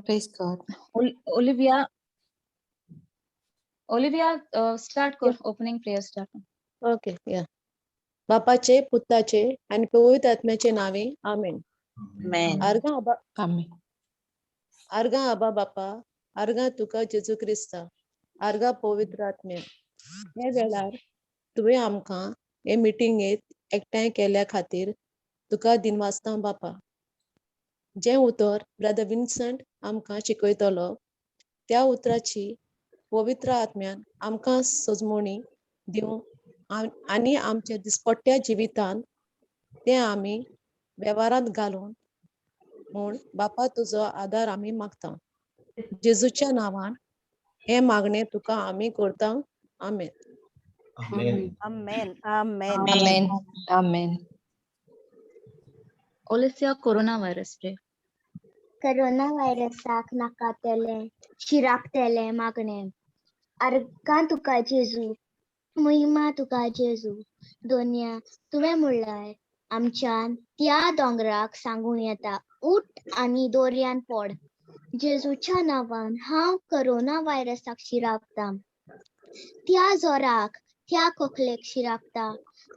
Praise God. Olivia, Olivia, start कर, opening prayer start. Okay, या. बापाचे, पुताचे आनी पवित्र आत्म्याचे नावे, आमेन. Amen. आर्गां आबा. आमेन. आर्गां आबा बापा, आर्गां तुका जेजू क्रिस्ता, आर्गां पवित्र आत्म्या. हे वेळार तुवें आमकां हे मिटिंगेत एकठांय केल्या खातीर तुका दिनवासता बापा. जें उतर ब्रदर विन्संट आमकां शिकयतलो, त्या उतराची पवित्र आत्म्यान आमकां सजमणी दिवं आनी आमच्या दिसपट्ट्या जिवितांत तें आमी वेव्हारांत घालून म्हूण बापा तुजो आदार आमी मागता. जेजूच्या नांवान हें मागणें तुका आमी करता, आमेन. Amen. Amen. Amen. Amen. Amen. Olesia, corona virus pray. Corona व्हायरसाक नाकातलें, शिरापतलें मागणें. आर्गां तुका जेजू, महिमा तुका जेजू. दोनया, तुवें म्हणलाय, आमच्यान त्या दोंगराक सांगूं येता, उठ आनी दोरयान पड. जेजूच्या नांवान हांव करोना व्हायरसाक शिरापतां, त्या जोराक, त्या खोकलेक शिरापता,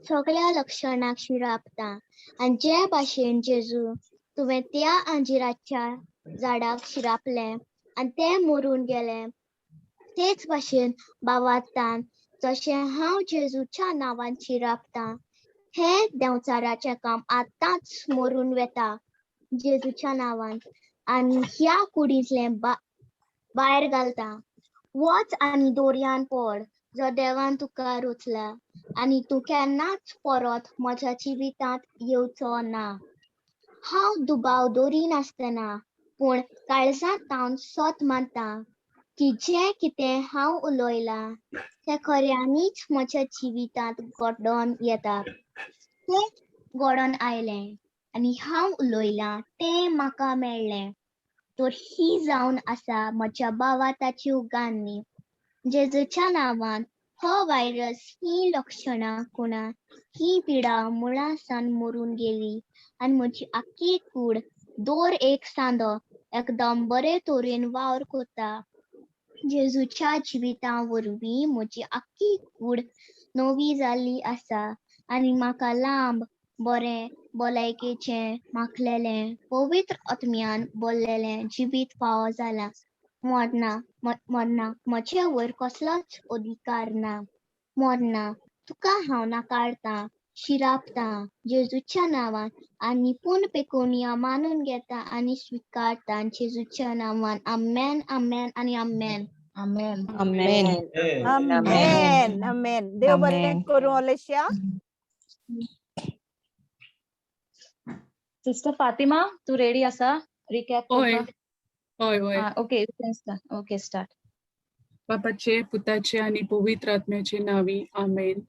सगळ्या लक्षणाक शिरापता. आनी जे भाशेन जेजू तुवें त्या अंजिराच्या झाडाक शिरापलें आनी तें मरून गेलें, तेच भाशेन भावार्थान जशें हांव जेजूच्या नांवान शिरापतां, हें देंवचाराचें काम आतांच मरून वता जेजूच्या नांवान आनी ह्या कुडींतलें भायर घालता. वच आनी दोरयान पड जो देवान तुका रचला आनी तूं केन्नाच परत म्हज्या जिवितांत येवचो ना. हांव दुबाव दवरिनासतना पूण काळजांत तावन सत मानता की जें कितें हांव उलयलां तें खऱ्यांनीच म्हज्या जिवितांत घडोवन येता. तें घडोवन आयलें आनी हांव उलयलां तें म्हाका मेळ्ळें. तर ही जावन आसा म्हज्या भावार्थाची उगारणी. जेजूच्या नांवान हो व्हायरस, ही लक्षणां, कुणां, ही पिडा मुळां सावन मरून गेली आनी म्हजी आख्खी कूड दर एक सांदो एकदम बरे तरेन वावर करता. जेजूच्या जिविता वरवीं म्हजी आख्खी कूड नवी जाल्ली आसा आनी म्हाका लांब बरें भलायकेचें माखलेलें पवित्र आत्म्यान भरलेलें जिवीत फावो जालां. मरना, मरणाक म्हजे वयर कसलोच अधिकार ना. मरना, तुका हांव नाकारतां, शिरापतां जेजूच्या नांवान आनी पूर्ण पेकोनिया मानून घेता आनी स्विकारता जेजूच्या नांवान. आमेन, आमेन आनी आमेन. आमेन. आमेन. Amen. Amen. देव बरें Amen. करूं ओलेशिया. सिस्टर फातिमा, तूं रेडी आसा रिकॅप हय. करपाक? हय हय. Okay, you can start. Okay, start. बापाचे, पुताचे आनी पवित्र आत्म्याचे नांवी, आमेन.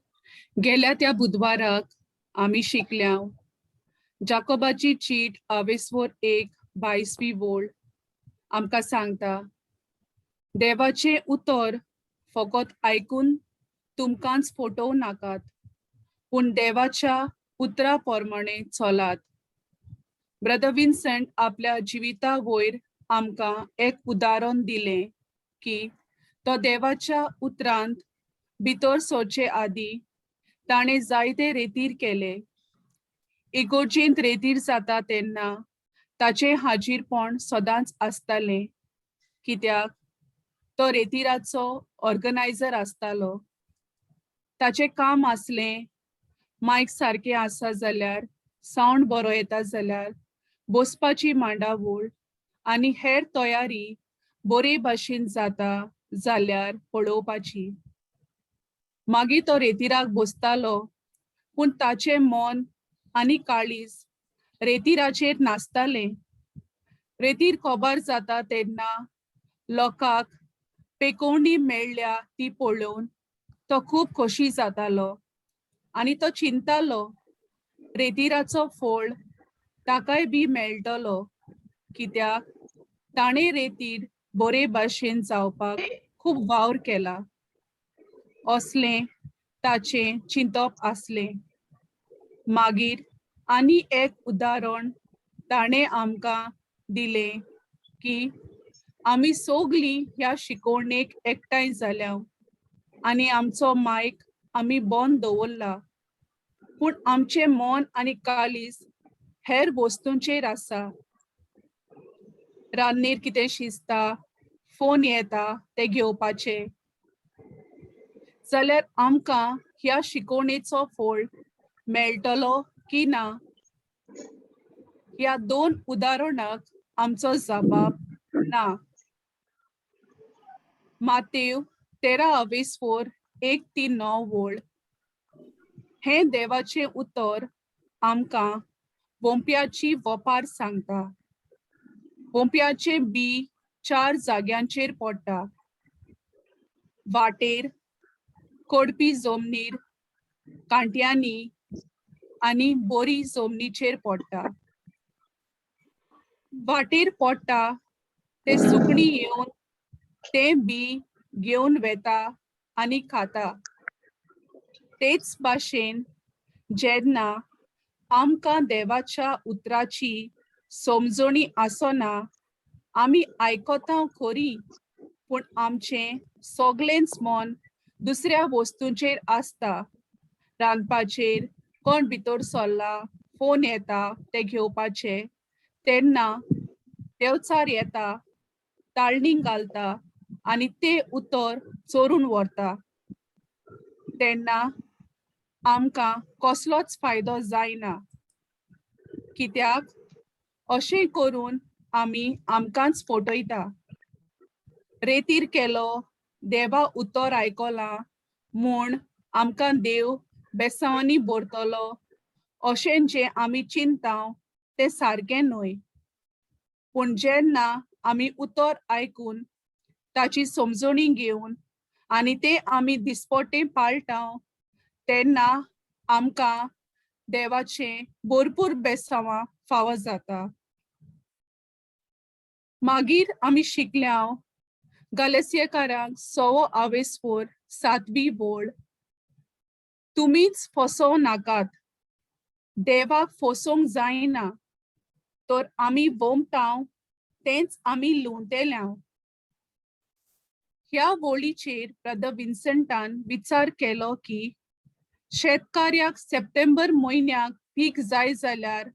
गेल्या त्या बुधवाराक आमी शिकल्या जाकोबाची चीट आवेस्वोर 1, 22वी वोळ आमकां सांगता, देवाचें उतर फकत आयकून तुमकांच फटोवं नाकात, पूण देवाच्या उतरा प्रमाणे चलात. ब्रदर विन्संट आपल्या जिविता वयर आमकां एक उदाहरण दिलें की तो देवाच्या उतरांत भितर सरचे आदीं ताणें जायते रेतीर केले. इगोर्जेंत रेतीर जाता तेन्ना ताचें हाजीरपण सदांच आसतालें, कित्याक तो रेतिराचो ऑर्गनायझर आसतालो. ताचें काम आसलें मायक सारकें आसा जाल्यार, सावंड बरो येता जाल्यार, बसपाची मांडावळ आनी हेर तयारी बरे भाशेन जाता जाल्यार पळोवपाची. मागीर तो रेतिराक बसतालो, पूण ताचें मन आनी काळीज रेतिराचेर नासतालें. रेतीर कोबार जाता तेन्ना लोकांक पेकोवणी मेळ्ळ्या ती पळोवन तो खूब खोशी जातालो आनी तो चिंतालो, रेतिराचो फोळ ताकाय बी मेळटलो, कित्याक ताणें रेतीर बरे भाशेन जावपाक खूब वावर केला, असलें ताचें चिंतप आसलें. मागीर आनी एक उदाहरण ताणें आमकां दिलें की आमी सोगलीं ह्या शिकोवणेक एकठांय जाल्या आनी आमचो मायक आमी बंद दवरला, पूण आमचें मन आनी काळीज हेर वस्तूंचेर आसा. रान्नीर कितें शिजता, फोन येता ते घेवपाचे जाल्यार आमकां ह्या शिकोवणेचो फोळ मेळटलो की ना? ह्या दोन उदाहरणाक आमचो जबाब ना. मातेव 13 आवेसफोर 1 ती 9 वोळ हें देवाचें उतर आमकां बोंप्याची वपार सांगता. बोंप्याचें बी 4 जाग्यांचेर पडटा: वाटेर, कोडपी जमनीर, कांट्यांनी आनी बोरी जमनीचेर पडटा. वाटेर पडटा ते सुकणीं येवन तें बी घेवन वेता आनी खाता. तेच भाशेन जेन्ना आमकां देवाच्या उतराची समजणी आसना, आमी आयकता खरी, पूण आमचें सगलेंच मन दुसऱ्या वस्तूंचेर आसता. रांदपाचेर, कोण भितर सरला, फोन येता ते घेवपाचे, तेन्ना देवचार येता, ताळणी घालता आनी ते उतर चोरून व्हरता. तेन्ना आमकां कसलोच फायदो जायना, कित्याक अशें करून आमी आमकांच फटयता. रेतीर केलो देवा उतर आयकलां म्हूण आमकां देव बेसांवांनी भरतलो अशें जें आमी चिंता तें सारकें न्हय. पूण जेन्ना आमी उतर आयकून ताची समजणी घेवन आनी तें आमी दिसपट्टें पाळटा, तेन्ना आमकां देवाचें भरपूर बेसांवां फावो जाता. मागीर आमी शिकल्या गलेसियकारांक 6 आवेसफोर 7वी बोळ, तुमीच फसोवं नाकात, देवाक फसोवंक जायना, तर आमी वोमतांव तेंच आमी लुंवतेल्या. ह्या वोळीचेर ब्रदर विन्संटान विचार केलो की शेतकाऱ्याक सप्टेंबर म्हयन्याक पीक जाय जाल्यार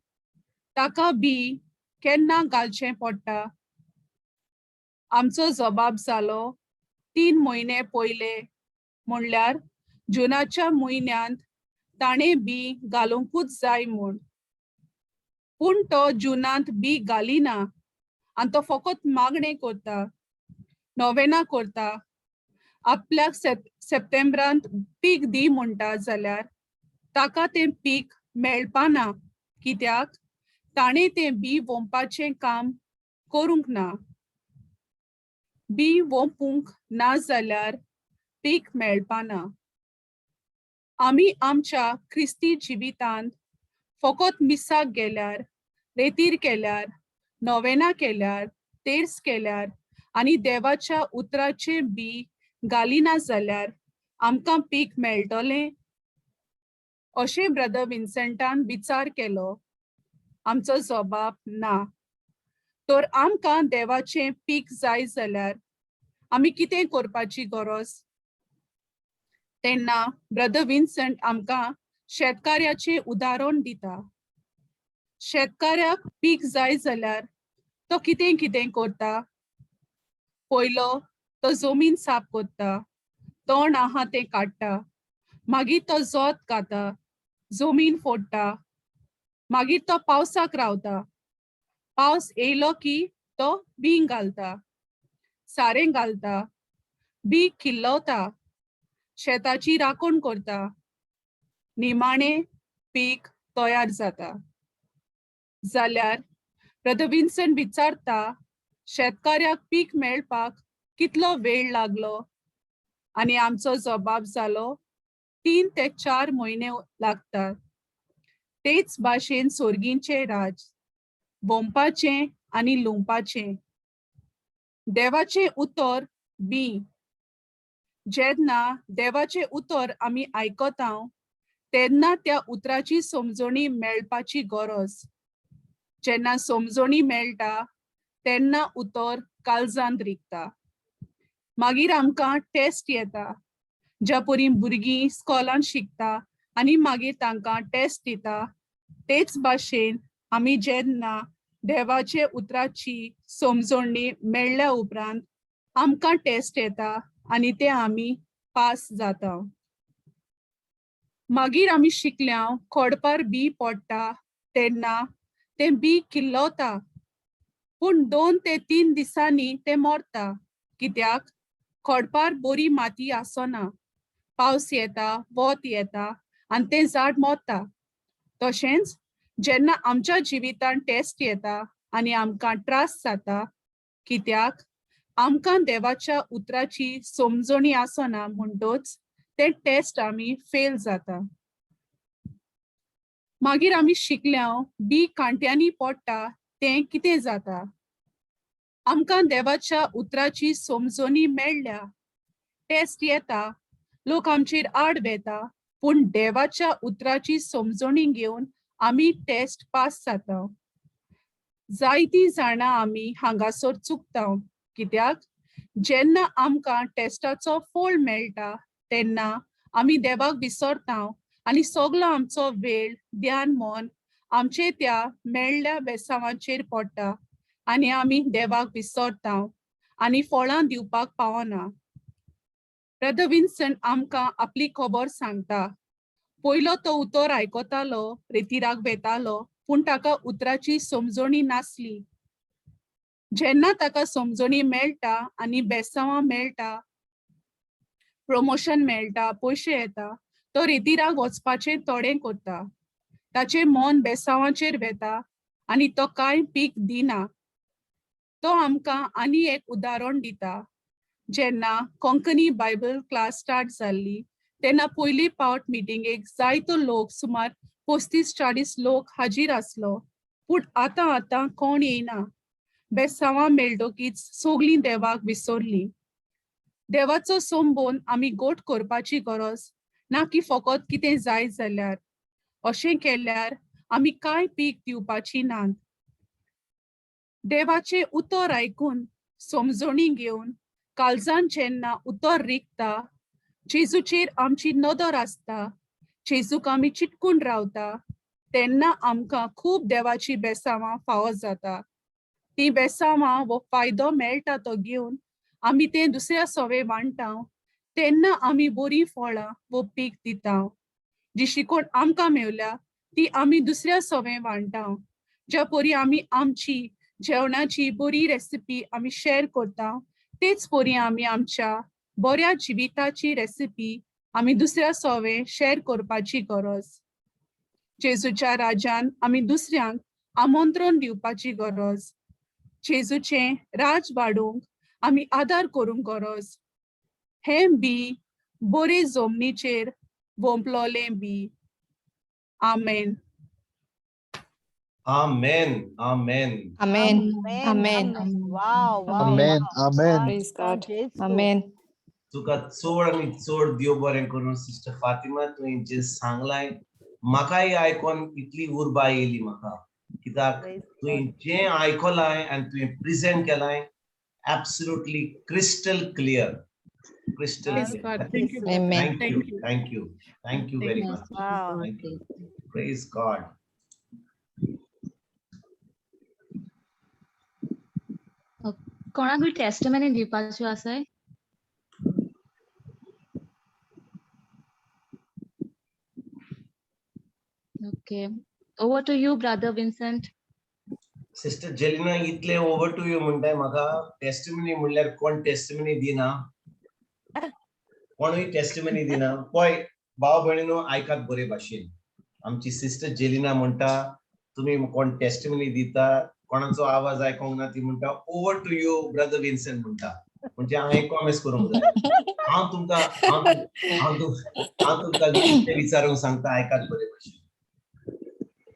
ताका बी केन्ना घालचें पडटा? आमचो जबाब जालो 3 म्हयने पयले, म्हणल्यार जुनाच्या म्हयन्यांत ताणें बी घालुंकूच जाय म्हूण. पूण तो जुनांत बी घालिना आनी तो फकत मागणें करता, नोवेना करता, आपल्याक सप्टेंबरांत पीक दी म्हणटा जाल्यार ताका तें पीक मेळपाना, कित्याक ताणें तें बी वोंपाचें काम करूंक ना. बी वोंपूंक ना जाल्यार पीक मेळपाना. आमी आमच्या क्रिस्ती जिवितांत फकत मिसाक गेल्यार, रेतीर केल्यार, नोवेना केल्यार, तेर्स केल्यार आनी देवाच्या उतराचें बी घालिना जाल्यार आमकां पीक मेळटलें अशें ब्रदर विन्सेंटान विचार केलो. आमचो जबाब ना. तर आमकां देवाचें पीक जाय जाल्यार आमी कितें करपाची गरज? तेन्ना ब्रदर विन्संट आमकां शेतकाऱ्याचें उदाहरण दिता. शेतकाऱ्याक पीक जाय जाल्यार तो कितें कितें करता? पयलो तो जमीन साफ करता, तण आहा तें काडटा, मागीर तो जोत घाता, जमीन फोडटा, मागीर तो पावसाक रावता. पावस येयलो की तो बीं घालता, सारें घालता, बी किल्लवता, शेताची राखण करता. निमाणें पीक तयार जाता. जाल्यार ब्रदर विन्सन विचारता, शेतकाऱ्याक पीक मेळपाक कितलो वेळ लागलो? आनी आमचो जबाब जालो 3 ते 4 म्हयने लागतात. तेच भाशेन सोर्गींचें राज वोंपाचें आनी लुंवपाचें. देवाचें उतर बी जेन्ना देवाचें उतर आमी आयकता तेन्ना त्या उतराची समजणी मेळपाची गरज. जेन्ना समजणी मेळटा तेन्ना उतर काळजांत रिगता. मागीर आमकां टेस्ट येता. ज्या परी भुरगीं स्कॉलान शिकता आनी मागीर तांकां टेस्ट दिता, तेच भाशेन आमी जेन्ना देवाचे उतराची समजणी मेळ्ळ्या उपरांत आमकां टेस्ट येता आनी ते आमी पास जाता. मागीर आमी शिकल्या, खोडपार बी पडटा तेन्ना तें बी किल्लवता, पूण 2 ते 3 दिसांनी तें मरता, कित्याक खोडपार बरी माती आसना. पावस येता, वत येता आनी तें झाड मरता. तशेंच जेन्ना आमच्या जिवितांत टेस्ट येता आनी आमकां त्रास जाता, कित्याक आमकां देवाच्या उतराची समजणी आसना, म्हणटच ते टेस्ट आमी फेल जाता. मागीर आमी शिकल्या, बी कांट्यांनी पडटा तें कितें जाता? आमकां देवाच्या उतराची समजणी मेळ्ळ्या, टेस्ट येता, लोक आमचेर आड वेता, पूण देवाच्या उतराची समजणी घेवन आमी टेस्ट पास जाता. जायतीं जाणां आमी हांगासर चुकता, कित्याक जेन्ना आमकां टेस्टाचो फोळ मेळटा तेन्ना आमी देवाक विसरता आनी सगलो आमचो वेळ, ध्यान, मन आमचे त्या मेळ्ळ्या बेसांवाचेर पडटा आनी आमी देवाक विसरता आनी फळां दिवपाक पावना. ब्रदर विन्सन आमकां आपली खबर सांगता. पयलो तो उतर आयकतालो, रेतिराक वेतालो, पूण ताका उतराची समजणी नासली. जेन्ना ताका समजणी मेळटा आनी बेसांवां मेळटा, प्रमोशन मेळटा, पयशे येता, तो रेतिराक वचपाचें थोडें करता. ताचें मन बेसांवाचेर वेता आनी तो कांय पीक दिना. तो आमकां आनी एक उदाहरण दिता. जेन्ना कोंकणी बायबल क्लास स्टार्ट जाल्ली तेन्ना पयली पावट मिटिंगेक जायतो लोक, सुमार 35-40 लोक हाजीर आसलो, पूण आतां आतां कोण येयना. बेसांवां मेळटकीच सगळीं देवाक विसरलीं. देवाचो संबंद आमी गोट करपाची गरज ना की फकत कितें जाय जाल्यार. अशें केल्यार आमी कांय पीक दिवपाची नात. देवाचें उतर आयकून, समजणी घेवन काळजान जेन्ना उतर रिगता, जेजूचेर आमची नदर आसता, जेजूक आमी चिटकून रावता, तेन्ना आमकां खूब देवाची बेसांवां फावो जाता. ती बेसांवां वो फायदो मेळटा तो घेवन आमी तें दुसऱ्या सोवे वांटा, तेन्ना आमी बरीं फळां वो पीक दिता. जी शिकवण आमकां मेवल्या ती आमी दुसऱ्या सोवे वांटा. ज्या परी आमी आमची जेवणाची बरी रेसिपी आमी शेअर करता, तेच परी आमी आमच्या बऱ्या जिविताची रेसिपी आमी दुसऱ्या सोवे शेअर करपाची गरज. जेजूच्या राज्यान आमी दुसऱ्यांक आमंत्रण दिवपाची गरज. जेजूचें राज वाडोवंक आमी आदार करूंक गरज. हें बी बरे जमनीचेर वोंपलोलें बी. आमेन. Amen. Amen. Amen. Amen. Amen. Wow. Amen. Wow. Amen. Praise God. Jesu. Amen. तुका चड आनी चड देव बरें करूं सिस्टर फातिमा. तुवें जें सांगलाय म्हाकाय आयकोन इतली उर्बा येयली म्हाका, कित्याक Praise तुवें God. जें आयकलाय आनी तुवें प्रेजेंट केलाय, absolutely crystal clear, crystal Praise clear. God. Thank you. Amen. Thank you. Thank you. Thank you, thank you very much. Wow. Thank you. Praise God. कोणाकूय टेस्टमनी दिवपाच्यो आसाय? Okay, over to you, brother Vincent. Sister Jelina, इतले over two you म्हणटाय म्हाका. Testimony म्हणल्यार कोण testimony दिना, कोणूय testimony दिना. पळय भाव भयणीनो, आयकात बरे भाशेन. आमची सिस्टर जेलिना म्हणटा, तुमी कोण टेस्टिमनी दिता, कोणाचो आवाज आयकोंक ना. ती म्हणटा, "Over to you, brother Vincent" म्हणटा. म्हणजे हांवें कॉमेस करूंक जाय. हांव तुमकां हांव हांव तुम- हांव तुमकां कितें विचारूंक सांगता, आयकात बरे भाशेन.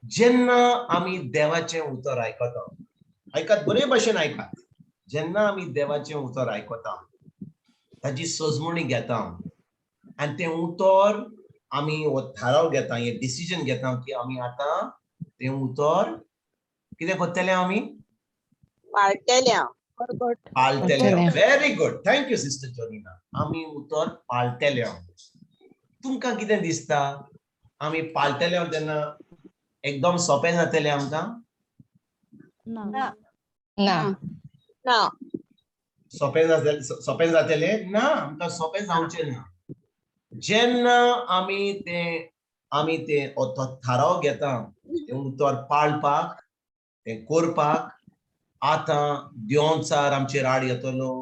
जेन्ना आमी देवाचें उतर आयकता, आयकात बरे भाशेन आयकात, जेन्ना आमी देवाचें उतर आयकता, ताची सजमणी घेता आनी तें उतर आमी हो थाराव घेता, हें डिसिजन घेता की आमी आतां तें उतर कितें करतले आमी? पाळटेल्या. पाळटेले. Very good, thank you sister Jonina. आमी उतर पाळटेले. तुमकां कितें दिसता, आमी पाळटेले तेन्ना एकदम सोंपें जातलें आमकां? ना. ना. ना. सोंपें जातलें? सोंपें जातलें ना, आमकां सोंपें जावचें ना. जेन्ना आमी ते तो थाराव घेता तें उतर पाळपाक, तें करपाक, आतां देंवचार आमचेर आड येतलो,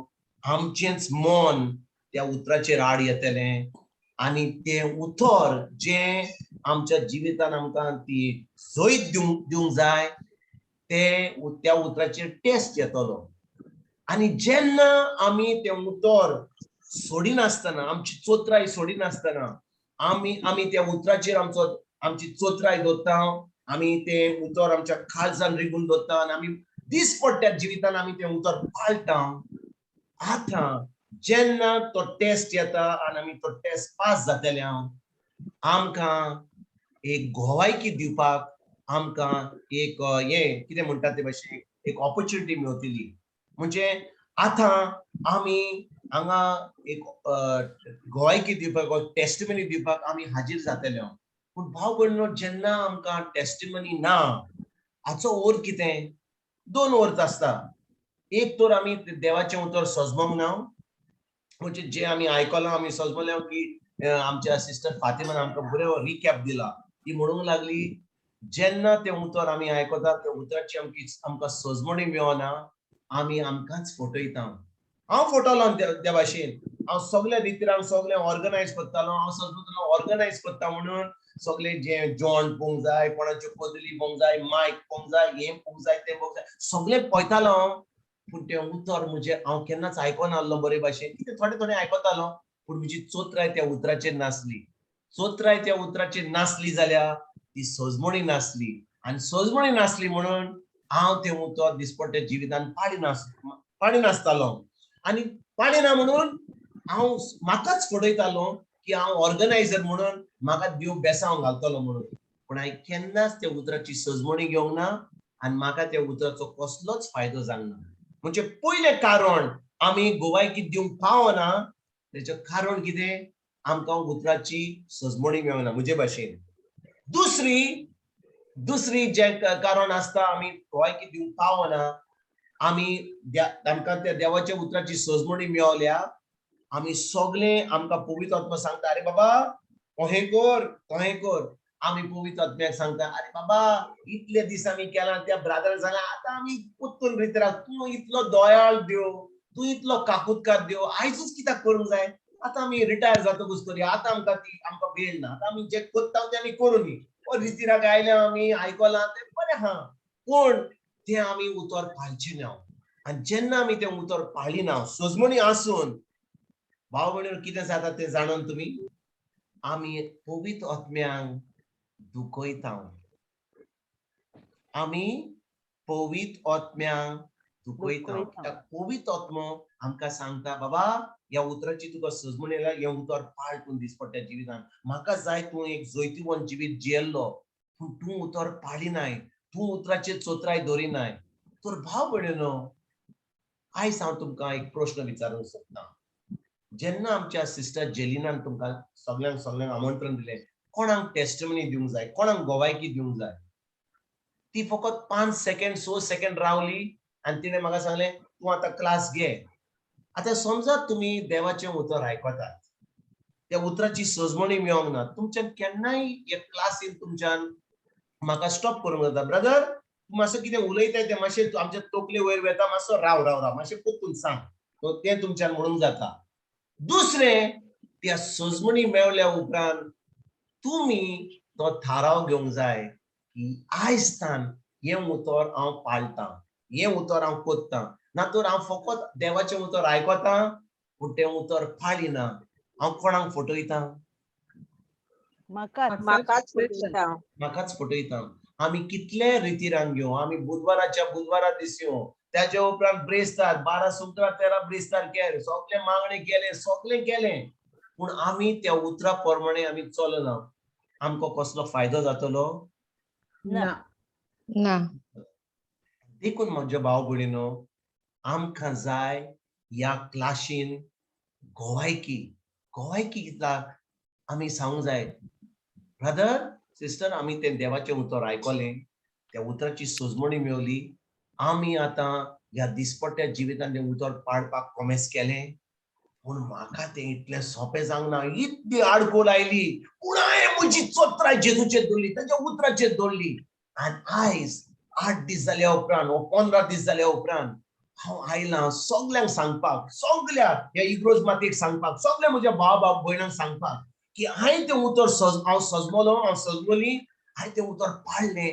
आमचेंच मन त्या उतराचेर आड येतलें आनी तें उतर जें आमच्या जिवितान आमकां ती जैत दिवंक जाय, ते त्या उतराचेर टेस्ट येतलो. आनी जेन्ना आमी तें उतर सोडिनासतना, आमची चोत्राय सोडिनासतना आमी त्या उतराचेर आमची चोत्राय दवरता, आमी तें उतर आमच्या काळजान रिगून दवरता आनी आमी दिसपट्ट्या जिवितान आमी तें उतर पाळटा. आतां जेन्ना तो टेस्ट येता आनी आमी तो टेस्ट पास जातले, आमकां एक गोवायकी दिवपाक आमकां एक हें कितें म्हणटा ते भाशेन एक ऑपॉर्च्युनिटी मेवतली. म्हणजे आतां आमी हांगा एक गोवायकी दिवपाक, टेस्टिमनी दिवपाक आमी हाजीर जातले. पूण भाव भयणीनो, जेन्ना आमकां टेस्टिमनी ना, हाचो अर्थ कितें? दोन अर्थ आसता. एक तर आमी देवाचें उतर सजमोंक ना, म्हणजे जे आमी आयकलां, आमी सजमले की आमच्या सिस्टर फातिमान आमकां बरो रिकॅप दिला. ती म्हणूंक लागली, जेन्ना तें उतर आमी आयकता, त्या उतराची आमकां सजमणी मेळना, आमी आमकांच फटयता. हांव फटवलो त्या भाशेन. हांव सगळे रितीरांक सगळें ऑर्गनायज करतालो. हांव सजमतालो ऑर्गनायज करता म्हणून सगळे जे जेवण पळोवंक जाय, कोणाच्यो कदली पळोवंक जाय, मायक पळोवंक जाय, हें पळोवंक जाय, तें पळोवंक जाय, सगळें पळयतालो हांव. पूण तें उतर म्हजें हांव केन्नाच आयकनासलो बरे भाशेन. कितें थोडें थोडें आयकतालो, पूण म्हजी चोत्राय त्या उतराचेर नासली. चोत्राय त्या उतराचेर नासली जाल्यार ती सजमणी नासली, आनी सजमणी नासली म्हणून हांव तें उतर दिसपट्ट्या जिवितान पाडिनासतालो. आनी पाडिना म्हणून हांव म्हाकाच फटयतालो की हांव ऑर्गनायझर म्हणून म्हाका देव बेसांव घालतलो म्हणून. पूण हांवें केन्नाच त्या उतराची सजमणी घेवंक ना आनी म्हाका त्या उतराचो कसलोच फायदो जावंक ना. म्हणजे पयलें कारण आमी गोवायकी दिवंक पावना तेचें कारण कितें? आमकां उतराची सजमणी मेळना म्हजे भाशेन. दुसरी जें कारण आसता आमी गोवायकी दिवंक पावना, आमी आमकां त्या देवाच्या उतराची सजमणी मेवल्या, आमी सगळे आमकां पवित्र आत्मा सांगता, अरे बाबा अहें कर तहें कर. आमी पवित्र आत्म्याक सांगता, अरे बाबा इतले दीस आमी केला, त्या ब्रादरान सांगला आतां आमी परतून रितराक, तूं इतलो दयाळ देव, तूं इतलो काकुतकार देव, आयजूच कित्याक करूंक जाय? आतां आमी रिटायर जातकूच करुया, आतां आमकां ती आमकां वेळ ना, आतां आमी जें करता तें आमी करूं. ओ रितीराक आयल्या, आमी आयकलां तें बरें आहा, पूण तें आमी उतर पाळचें ना. आनी जेन्ना आमी तें उतर पाळिना सजमणी आसून, भाव भयणीनो, कितें जाता तें जाणून तुमी? आमी पवित्र आत्म्यांक दुखयता. आमी पवित्र आत्म्यांक दुखयता. कित्याक पवित्र आत्मो आमकां सांगता, बाबा ह्या उतराची तुका सजमणी येयल्या, हें उतर पाळ तूं दिसपट्ट्या जिवितान. म्हाका जाय तूं एक जैतिवंत जिवीत जियेल्लो, पूण तूं उतर पाळिनाय, तूं उतराचेर चोत्राय दवरिनाय. तर भाव भयणीनो, आयज हांव तुमकां एक प्रश्न विचारूंक सोदता. जेन्ना आमच्या सिस्टर जेलिनान तुमकां सगल्यांक सगल्यांक आमंत्रण दिलें, कोणाक टेस्टमनी दिवंक जाय, कोणाक गोवायकी दिवंक जाय, ती फकत 5 सेकंड 6 सेकंड रावली आनी तिणें म्हाका सांगलें, तूं आतां क्लास घे. आतां समजात तुमी देवाचें उतर आयकतात, त्या उतराची सजमणी मेळोंक ना, तुमच्यान केन्नाय एक क्लासीन तुमच्यान म्हाका स्टॉप करूंक जाता. ब्रदर तूं मातसो कितें उलयताय तें मातशें आमच्या तकले वयर वेता, मातसो राव राव राव, मातशें परतून सांग, तें तुमच्यान म्हणूंक जाता. दुसरें, त्या सजमणी मेवल्या उपरांत तुमी तो थाराव घेवंक जाय की आयज तान हें उतर हांव पाळटां, हें उतर हांव कोत्तां, ना तर हांव फकत देवाचें उतर आयकतां पूण तें उतर पाळिना, हांव कोणाक फटयतां? म्हाकाच. म्हाकाच फटयता. म्हाकाच फटयता. आमी कितले रितीरांग घेवं, आमी बुधवाराच्या बुधवारा दीस येवं, त्याच्या उपरांत ब्रेस्तार 12 सुक्रार 13 ब्रेस्तार केले, सगळे मागणे केले, सगळे केले, पूण आमी त्या उतरा प्रमाणे आमी चलना, आमकां कसलो फायदो जातलो? ना. ना. देखून म्हज्या भाव भयणीनो, आमकां जाय ह्या क्लाशीन गोवायकी. गोवायकी कितला आमी सांगूंक जाय, ब्रदर सिस्टर, आमी तें देवाचें उतर आयकलें, त्या उतराची सजमणी मेवली, आमी आतां ह्या दिसपट्ट्या जिवितान तें उतर पाळपाक कोमेस केलें. पूण म्हाका तें इतलें सोंपें जावंक ना, इतली आडकोल आयली, पूण हांवें म्हजी चोत्राय जेजूचेर दवरली, ताच्या उतराचेर दवरली. आनी आयज 8 दीस जाल्या उपरांत वो 15 दीस जाल्या उपरांत हांव आयलां सगल्यांक सांगपाक, सगल्या ह्या इग्रोज मातयेक सांगपाक, सगल्या म्हज्या भाव भाव भयणांक सांगपाक की हांवें तें उतर हांव सजमलो, हांव सजमली, हांवें तें उतर पाळ्ळें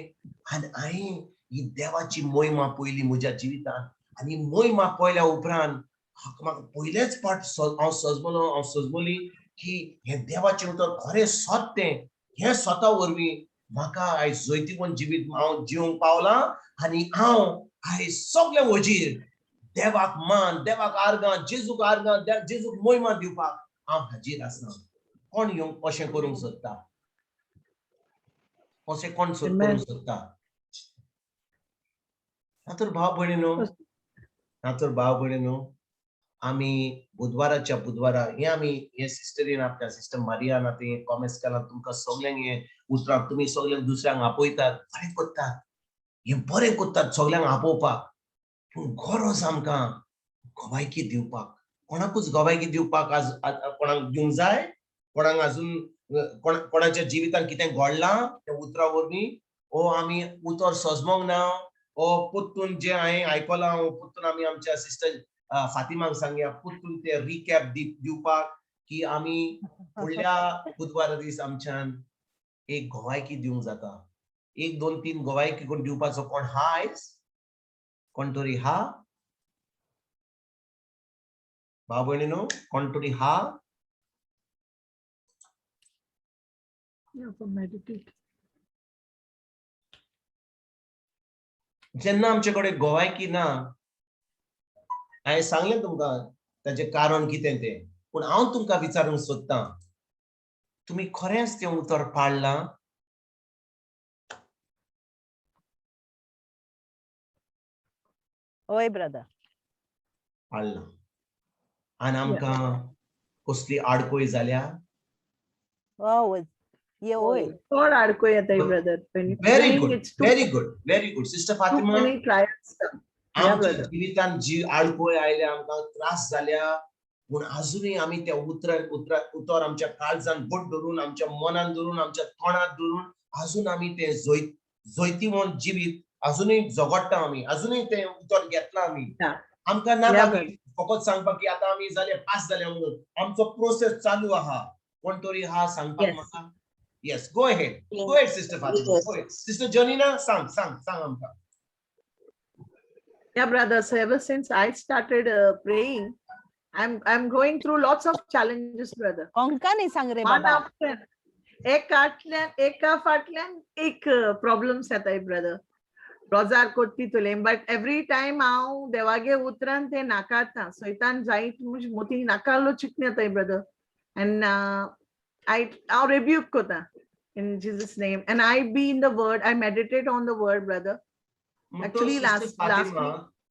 आनी हांवें ही देवाची मोहिमा पयली म्हज्या जिवितांत. आनी मोहिमा पळयल्या उपरांत म्हाका पयलेच पाट हांव सजमलो, हांव सजमली की हें देवाचें उतर खरें सत तें. हें सता वरवीं म्हाका आयज जैतिवंत जिवीत हांव जिवंक पावलां आनी हांव आयज सगळें वजीर देवाक मान, देवाक आर्गां, जेजूक आर्गां, जेजूक मोहिमा दिवपाक हांव हाजीर आसा. कोण येवंक अशें करूंक सोदता? अशें कोण करूंक सोदता? नातर भाव भयणीनो, नातर भाव भयणीनो, आमी बुधवाराच्या बुधवारा हे आमी हे सिस्टरीन आपल्या सिस्टर मारियान आतां हें कॉमेस केलां तुमकां सगल्यांक हें उतरां तुमी सगल्यांक दुसऱ्यांक आपयतात, बरें करतात, हें बरें करतात सगल्यांक आपोवपाक. पूण गरज आमकां गवायकी दिवपाक, कोणाकूच गवायकी दिवपाक आज कोणाक दिवंक जाय, कोणाक अजून कोणाच्या जिवितांत कितें घडलां त्या उतरा वरवीं, ओ आमी उतर सजमोंक ना, ओ परतून जें हांवें आयकलां परतून आमी आमच्या सिस्टर फातिमाक सांगया परतून ते रिकॅप दिवपाक की आमी फुडल्या बुधवारा दीस आमच्यान एक गवायकी दिवंक जाता. 1 2 3 गवायकी कोण दिवपाचो कोण हा आयज? कोण तरी हा भाव भयणीनो? कोण तरी हा? जेन्ना आमचे कडेन गवायकी ना, हांवें सांगलें तुमकां ताचें कारण कितें तें, पूण हांव तुमकां विचारूंक सोदतां, तुमी खरेंच तें उतर पाळ्ळां? हय ब्रदर, पाळ्ळां. आनी आमकां कसली आडकोय जाल्या? हय. चड आडकोय येताय brother. Very good, very good, very good sister Fatima. आमच्या जिवितांत जी आडकोय आयल्या, आमकां त्रास जाल्या, पूण अजुनूय आमी त्या उतरा उतर आमच्या काळजान घट धरून, आमच्या मनान धरून, आमच्या तोंडात धरून अजून आमी तें जैतिवंत जिवीत अजुनूय झगडटा आमी, अजुनूय तें उतर घेतलां आमी. आमकां नाका फकत सांगपाक की आतां आमी जाले पास जाले म्हणून, आमचो प्रोसेस चालू आहा. कोण तरी हा सांगपाक म्हाका? Yes, go ahead, go ahead sister Fatima, go ahead sister Janina, सांग सांग सांग आमकां. Yeah, brother. So ever since I started praying, I'm going through lots of challenges, brother. Konkani सांग रे बाबा. एका फाटल्यान एक प्रॉब्लम्स येताय ब्रदर. रोजार कोत्ती तुले, बट एवरी टायम हांव देवागे उतरान ते नाकारता, सैतान जायत म्हज मोती नाकारलो चिंतन येताय ब्रदर. एंड हांव रिब्यूक कोता in Jesus name, and I be in the word, I meditate on the word, brother. Actually, last week,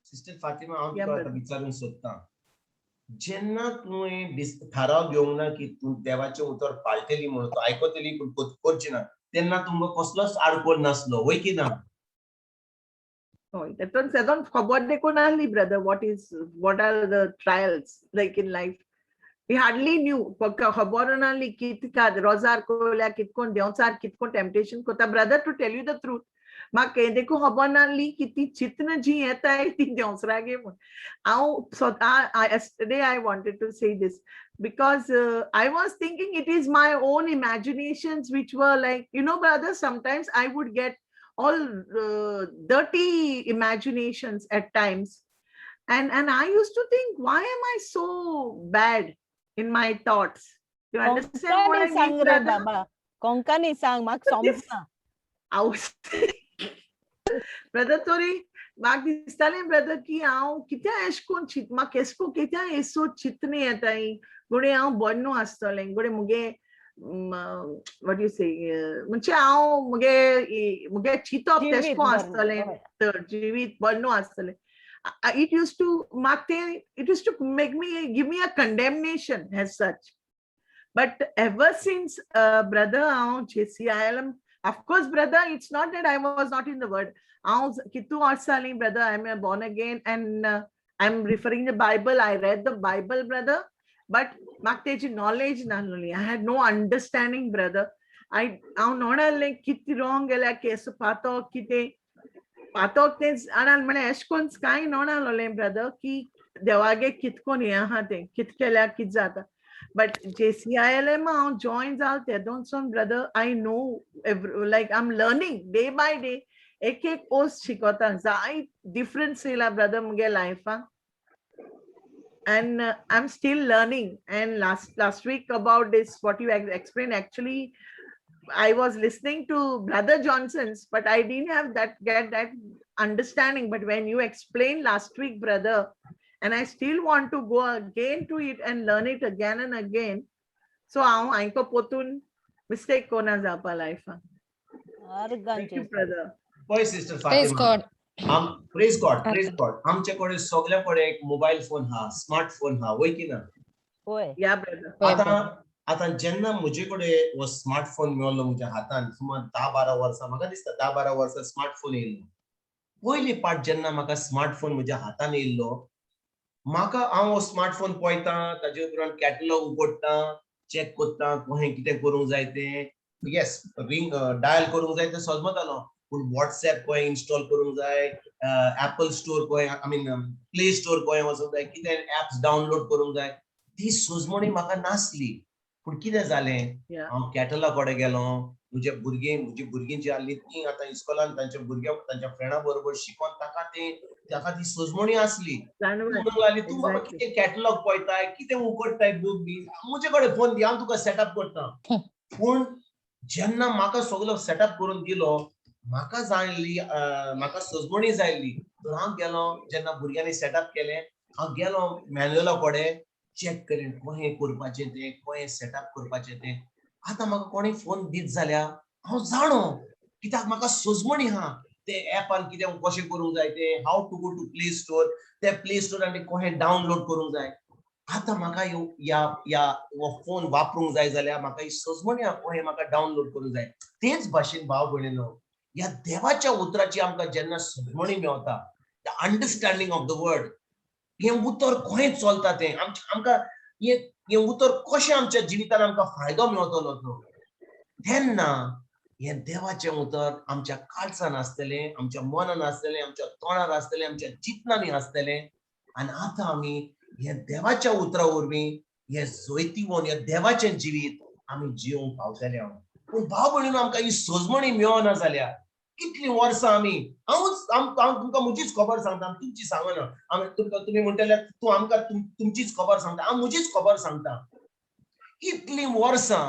sister Fatima, हांव तुका आतां विचारूंक सोदतां, जेन्ना तुवें थाराव घेवंक ना की तूं देवाचें उतर पाळटली म्हणून, तूं आयकतली पूण करची ना, तेन्ना तुमकां कसलोच आडकोळ नासलो, वय की ना? हय, तेतून खबर देखून आहली brother, what are the trials like in life. We hardly knew, खबर नाहली कितका रोजार कोल्या, कितकोन देंवचार, कितकोन टेम्पटेशन कोता. Brother, to tell you the truth, म्हाका देखून खबर नासली की ती चिंतन जी येताय ती देंवचारागे म्हूण. हांव स्वता yesterday I wanted to say this because I was thinking it is my own imaginations which were like, you know brother, sometimes I would get all dirty imaginations at times, and I used to think, why am I so bad in my thoughts? You understand what I mean, brother? Konkani सांग म्हाका समजना. Brother, तरी म्हाका दिसतालें brother की हांव कित्याक एशें कोन्न चिंत, म्हाका एशें कोन्न कित्याक एसो चिंतन येताय, घडये हांव बरें न्हू आसतलें, घडये मुगे what you से म्हणजे हांव मुगे मुगे चिंतप तेशें कोन्न आसतलें, तर जिवीत बरें न्हू आसतलें. It used to म्हाका तें it used to make me give me a condemnation as such. But ever since, brother, हांव JCILM, of course, brother, it's not that I was not in the word. हांव कितू वर्सां जालीं, brother, I am born again and I am referring the Bible. I read the Bible, brother, but म्हाका तेजी knowledge नासली. I had no understanding, brother. I हांव नोणालें कितें wrong गेल्या, केस पातोक कितें पातोक तें जाणा म्हळ्यार एशें कोन्न कांय नोणालोलें ब्रदर, की देवागे कितकोन हें आहा तें कित केल्यार कित जाता. बट जेसीआयएलएम हांव जॉयन जाल तेदोनसून, brother, I know, like, I am learning day by day. एक एक पोस्ट शिकवता, जाय डिफरन्स येयला ब्रदर मुगे लायफान and I'm still learning. And last last week about this, what you explained, actually, I was listening to Brother Johnson's, but I didn't have that get that understanding. But when you explained last week, brother, and I still want to go again to it and learn it again and again. So हांव हांकां पोतून mistake कोना जावपा लायफान. Thank you, brother. पळय sister Praise Fatima. God. आम praise God, praise God. आमचे कडेन सगल्या कडेन एक मोबायल फोन हा, स्मार्ट फोन हा, वय की ना? होय. या ब्रदर. होय. आतां आतां जेन्ना म्हजे कडेन हो स्मार्ट फोन मेळ्ळो म्हज्या हातान, सुमार 10-12 वर्सां, म्हाका दिसता 10-12 वर्सां स्मार्ट फोन येयल्लो पयली पाट. जेन्ना म्हाका स्मार्ट फोन म्हज्या हातान येयल्लो, म्हाका हांव हो स्मार्ट फोन पळयता, ताजे उपरांत कॅटलॉग उगडटा, चॅक करता कशें कितें करूंक जाय तें. येस, रिंग डायल करूंक जाय तें समजतालो, पूण वॉट्सॅप खंय इन्स्टॉल करूंक जाय, एपल स्टोर खंय, I mean play store खंय वचूंक जाय, कितें एप्स डावनलोड करूंक जाय, ती सुजमणी म्हाका नासली. पूण कितें जालें, हांव कॅटलॉग कडेन गेलो. म्हजे भुरगीं, म्हजी भुरगीं जी आहली ती आतां इस्कोलान तांच्या भुरग्यां तांच्या फ्रेंडा बरोबर शिकोन ताका ती सुजमणी आसली. जाणवय. म्हणूंक लागली, तूं बाबा कितें कॅटलॉग पळयताय, कितें उगडटाय बूक बी, म्हजे कडेन फोन दी, हांव तुका सेटअप करता. पूण जेन्ना म्हाका सगलो सेटअप करून दिलो, म्हाका जायली, म्हाका सजमणी जायली, तर हांव गेलो. जेन्ना भुरग्यांनी सेटअप केलें, हांव गेलो मॅन्युअला कडेन, चॅक केलें कशें करपाचें तें, कशें सेटअप करपाचें तें. आतां म्हाका कोणूय फोन दीत जाल्यार हांव जाणो, कित्याक म्हाका सजमणी आहा ते एपान कितें कशें करूंक जाय तें, how to go to Play Store, ते प्ले स्टोर आनी कशें डावनलोड करूंक जाय. आतां म्हाका ह्या ह्या हो फोन वापरूंक जाय जाल्यार म्हाका ही सजमणी आहा कशें म्हाका डावनलोड करूंक जाय. तेच भाशेन भाव भयणीनो, ह्या देवाच्या उतराची आमकां जेन्ना सजमणी मेवता, the understanding of the word, हें उतर खंय चलता तें, आमकां हें हें उतर कशें आमच्या जिवितान आमकां फायदो मेवतलो तो, तेन्ना हें देवाचें उतर आमच्या काळजान आसतलें, आमच्या मनान आसतलें, आमच्या तोंडार आसतलें, आमच्या चिंतनांनी आसतलें. आनी आतां आमी हें देवाच्या उतरा वरवीं हें जैतिवंत हें देवाचें जिवीत आमी जिवंक पावतले हांव. पूण भाव भयणीनो, आमकां ही सजमणी मेळना जाल्यार कितलीं वर्सां आमी, हांवूच हांव तुमकां म्हजीच खबर सांगता, तुमची सांगना. आमी तुमकां, तुमी म्हणटले तूं आमकां तुमचीच खबर सांगता. हांव म्हजीच खबर सांगता. कितलीं वर्सां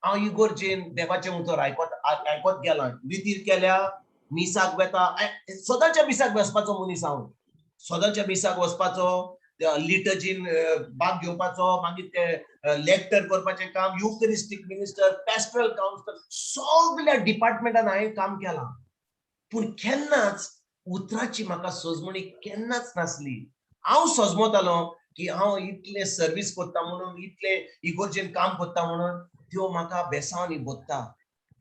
हांव इगोर्जेन देवाचें उतर आयकत आयकत गेलां, रितीर केल्या, मिसाक वेता, सदांच्या मिसाक वचपाचो मनीस हांव. सदांच्या मिसाक वचपाचो, लिटर्जीन भाग घेवपाचो, मागीर ते लेक्टर करपाचें काम, युकरिस्टीक मिनिस्टर, पॅस्टरल कावन्सिलर, सगल्या डिपार्टमेंटान हांवें काम केलां. पूण केन्नाच उतराची म्हाका सजमणी केन्नाच नासली. हांव सजमतालो की हांव इतलें सर्वीस करता म्हणून, इतलें इगोर्जेन काम करता म्हणून त्यो म्हाका बेसांवांनी बोत्ता.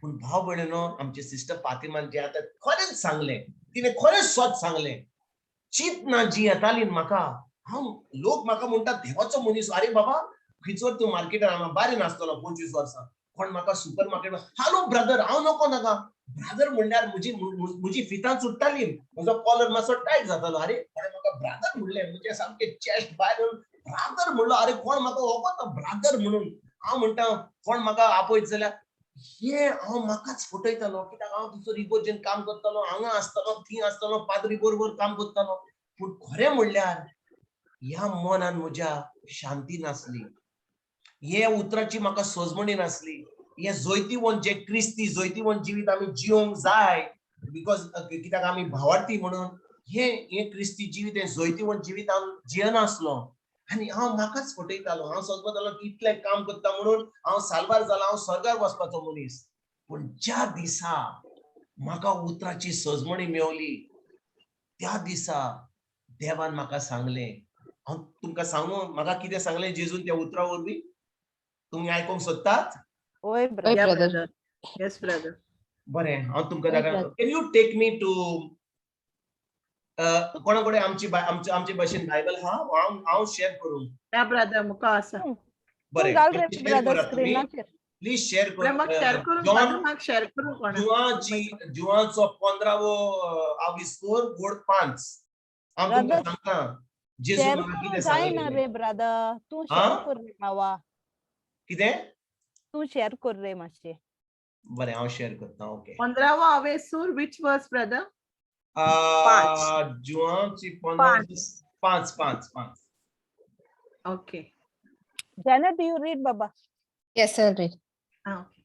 पूण भाव भयणीनो, आमचे सिस्टर फातिमान जें आतां खरेंच सांगलें, तिणें खरेंच सत सांगलें. चिंतना जी येताली म्हाका, हांव लोक म्हाका म्हणटा देवाचो मनीस. अरे बाबा, खंयचो तूं मार्केटान हांगा बारी नासतलो 25 वर्सां. कोण म्हाका सुपर मार्केट, हॅलो ब्रदर, हांव नको नाका ब्रदर म्हणल्यार म्हजी फितां सुट्टाली, म्हजो कॉलर मातसो टायट जातालो. अरे, कोणें म्हाका ब्रदर म्हणलें, म्हजें सामकें चेस्ट भायर येवन ब्रदर म्हणलो. अरे, कोण म्हाका वळखता ब्रदर म्हणून? हांव म्हणटा, कोण म्हाका आपयत जाल्यार हे हांव म्हाकाच फटयतालो, कित्याक हांव दुसरो इगोर्जेन काम करतालो, हांगा आसतालो, थंय आसतालो, पाद्री बरोबर काम करतालो. पूण खरें म्हणल्यार ह्या मनान म्हज्या शांती नासली, हे उतराची म्हाका सजमणी नासली. हे जैतिवंत जे क्रिस्ती जैतिवंत जिवीत आमी जिवंक जाय, because कित्याक आमी भावार्थी म्हणून हे हे क्रिस्ती जिवीत, हे जैतिवंत जिवीत हांव जियनासलो आनी हांव म्हाकाच फटयतालो. हांव समजतालो की इतलें काम करता म्हणून हांव साल्वार जाला, हांव स्वर्गार वचपाचो मनीस. पूण ज्या दिसा म्हाका उतराची सजमणी मेवली, त्या दिसा देवान म्हाका सांगलें, हांव तुमकां सांगू म्हाका कितें सांगलें जेजून त्या उतरा वरवीं? तुमी आयकूंक सोदतात? वय हय brother. Yeah, brother. brother. Yes, brother. बरें, हांव तुमकां हय, दाखयता. Can you take me to कोणा कडेन आमची आमचे आमचे भाशेन बायबल आहा? हांव हांव शेअर करूं? Yeah, brother, मुका आसा. तूं बरें, घाल रे शेअर ब्रदर करात तुमी, स्क्रिनाचेर. प्लीज शेअर म्हाका शेअर कर. करूंक, जॉन brother, म्हाका शेअर करूंक कोणा. जुवाची जुवाचो 15वो आविस्कोर वोड 5. हांव तुमकां Brother, सांगता जेजू शेअर म्हाका करूंक कितें जायना सांगलें. रे ब्रदर, तूं हा? शेअर कर रे भावा. कितें? तूं शेअर कर रे मातशें. बरें, हांव शेअर करता. Okay. 15वो आवेसूर, which verse, brother? जुवाची 15 5 5 5. Okay. Janet, you read Baba. Yes, I'll read. Ah, okay.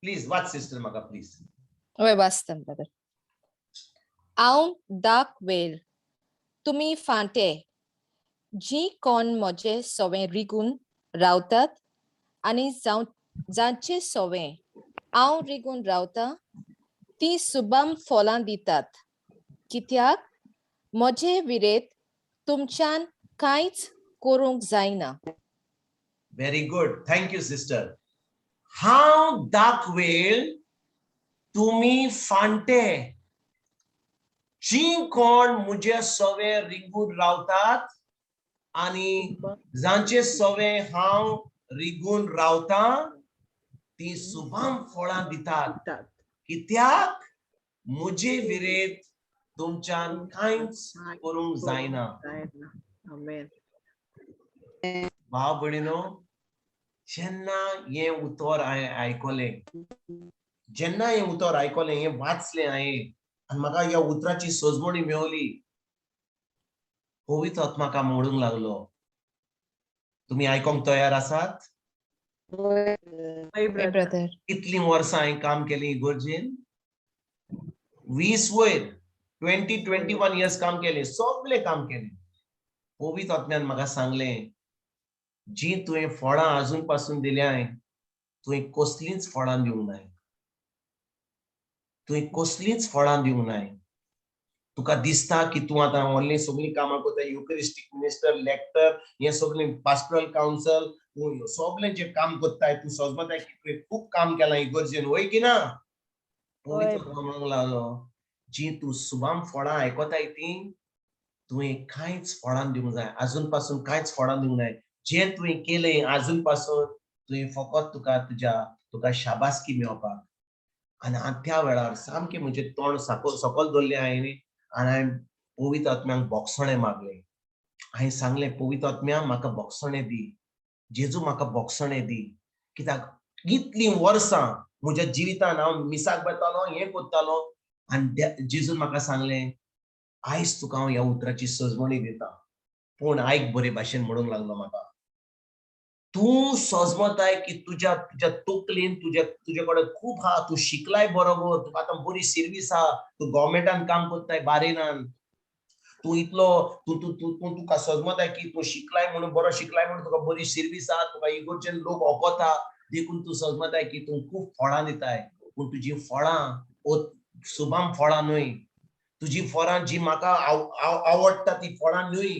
Please watch sister म्हाका प्लीज. वय वाचता ब्रदर. हांव दाक वेल, तुमी फांटे, जी कोण म्हजे सवें रिगून रावतात आनी जावं जांचे सवें हांव रिगून रावता ती सुबाम फळां दितात, कित्याक म्हजे विरेत तुमच्यान कांयच करूंक जायना. Very good, thank you sister. हांव दाखवेल, तुमी फांटे, जी कोण म्हजे सवे रिगून रावतात आनी जांचे सवे हांव रिगून रावता ती सुभाम फळां दितात, दितात. कित्याक म्हजे विरेत तुमच्यान कांयच करूंक जायना. जायना. Amen. भाव भयणीनो, जेन्ना हें उतर हांवें आयकलें, जेन्ना हें उतर आयकलें, हें वाचलें हांवें आनी म्हाका ह्या उतराची सजमणी मेवली, पवित्र आत्मा म्हाका म्हणूंक लागलो. तुमी आयकोंक तयार आसात? हय, हय brother. Brother. कितलीं वर्सां हांवें काम केलें इगोर्जेन? 20 वयर, 20-21 इयर्स काम केलें, सगळें काम केलें. पवित्र आत्म्यान म्हाका सांगलें, जी तुवें फळां आजून पासून दिल्याय, तुवें कसलींच फळां दिवंक नाय, तुवें कसलींच फळां दिवंक नाय. तुका दिसता की तूं आतां ऑनलायन सगळीं कामां करता, युकरिस्टीक मिनिस्टर, लेक्टर, हें सगळें पास्टरल कावन्सल, तूं सगळें जें काम करताय, तूं सजमताय की तुवें खूब काम केलां इगर्जेन, वय की ना? वय. पवित्र म्हणूंक लागलो, जी तूं सुबाम फळां आयकताय ती तुवें कांयच फळां दिवंक जाय, आजून पासून कांयच फळां दिवंक जाय. जें तुवें केलें आजून पासून तुवें फकत तुका तुज्या तुका शाबासकी मेळपाक. आनी हांव त्या वेळार सामकें म्हजें तोंड सकल दवरलें हांवें आनी हांवें पवित्र आत्म्याक बोगसणें मागलें. हांवें सांगलें, पवित्र आत्म्या म्हाका बोगसणें दी, जेजू म्हाका बोगसणें दी, कित्याक इतलीं वर्सां म्हज्या जिवितान हांव मिसाक वतालो, हें करतालो. आनी जेजून म्हाका सांगलें, आयज तुका हांव ह्या उतराची सजवणी दिता, पूण आयक बरे भाशेन म्हणूंक लागलो म्हाका, तूं सजमताय की तुज्या तुज्या तकलेन तुज्या तुजे कडेन खूब आहा, तूं शिकलाय बरोबर, तुका आतां बरी सर्वीस आहा, तूं गव्हर्मेंटान काम करताय बारेनान, तूं इतलो तूं तूं तूं तूं तुका सजमताय की तूं शिकलाय म्हणून, बरो शिकलाय म्हणून तुका बरी सर्वीस आहा, तुका इगोर्जेन लोक ओंकता, देखून तूं सजमताय की तूं खूब फळां दिताय, पूण तुजी फळां सुबाम फळां न्हय, तुजी फळां जी म्हाका आवडटा ती फळां न्हय,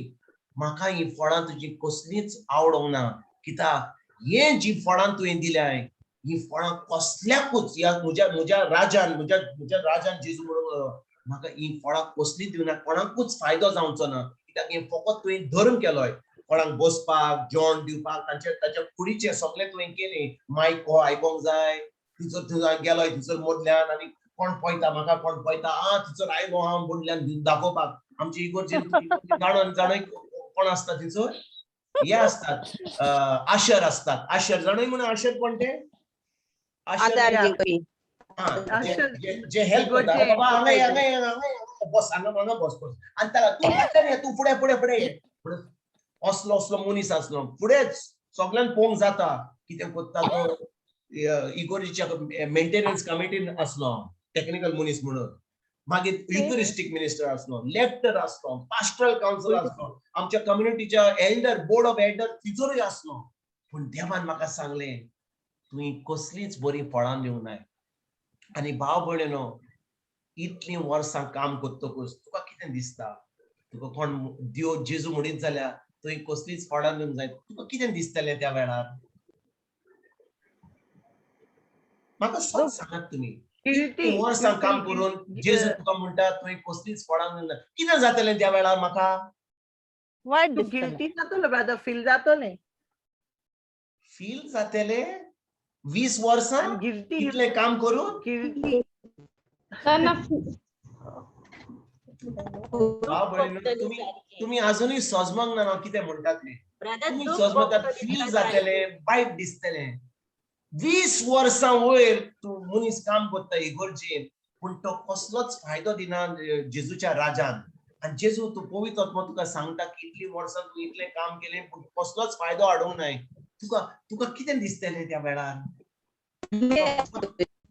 म्हाका ही फळां तुजी कसलीच आवडोंक ना, कित्याक हे जी फळां तुवें दिल्याय ही फळां कसल्याकूच ह्या म्हज्या म्हज्या राजान म्हज्या म्हज्या राजान जेजू म्हणून म्हाका ही फळां कसलीच दिवना, कोणाकूच फायदो जावचो ना, कित्याक हें फकत तुवें धर्म केलोय, कोणाक बसपाक जेवण दिवपाक तांचे ताच्या कुडीचें सगळें तुवें केलें, मायक हो आयकोंक जाय, थंयसर थंय गेलोय थंयसर मदल्यान आनी कोण पळयता म्हाका, कोण पळयता, आ थंयसर आयलो हांव मदल्यान दाखोवपाक. आमची इगोर्जेन जाणून जाणून कोण आसता थंयसर, हे आसतात आशर आसतात, आशर जाणून म्हणून आशर कोण ते? आशर जे हेल्प करता, बाबा हांगा ये, हांगा ये, हांगा ये, बस हांगा हांगा बस बस, आनी ताका तूं फाटल्यान ये, तूं फुडें फुडें फुडें ये, असलो असलो मनीस आसलो, फुडेंच सगळ्यांक पळोवंक जाता कितें करता तो. इगोर्जीच्या मेंटेनन्स कमिटीन आसलो टॅक्निकल मनीस म्हणून, मागीर युकरिस्टीक मिनिस्टर आसलो, लेक्टर आसलो, पास्टरल कावन्सिल आसलो, आमच्या कम्युनिटीच्या एल्डर, बोर्ड ऑफ एल्डर तिचोरूय आसलो. पूण देवान म्हाका सांगलें, तुवें कसलीच बरी फळां दिवंक नाय. आनी भाव भयणीनो, इतलीं वर्सां काम करतकूच तुका कितें दिसता? तुका कोण देव जेजू म्हणीत जाल्यार तुवें कसलीच फळां दिवंक जाय, तुका कितें दिसतलें त्या वेळार? म्हाका सत सांगात तुमी. गिल्टी. वर्सां काम करून जेजू तुका म्हणटा तुवें कसलीच फळां दिवंक जाय, कितें जातलें त्या वेळार म्हाका? वायट दिसतलें. गिल्टी जातलो ब्रदर, फील जातलें. फील जातलें? 20 वर्सां गिल्टी. इतलें काम करून? गिल्टी. भाव भयणीनो, तुमी अजुनूय सोजमंक ना कितें म्हणटा तें. तुमी सोजमतात फील जातलें, वायट दिसतलें. 20 वर्सां वयर तूं मनीस काम करता इगर्जेन, पूण तो कसलोच फायदो दिना जेजूच्या राजान. आनी जेजू तूं पवित्र आत्मो तुका सांगता की इतलीं वर्सां तूं इतलें काम केलें पूण कसलोच फायदो हाडूंक नाय. तुका तुका कितें दिसतलें त्या वेळार?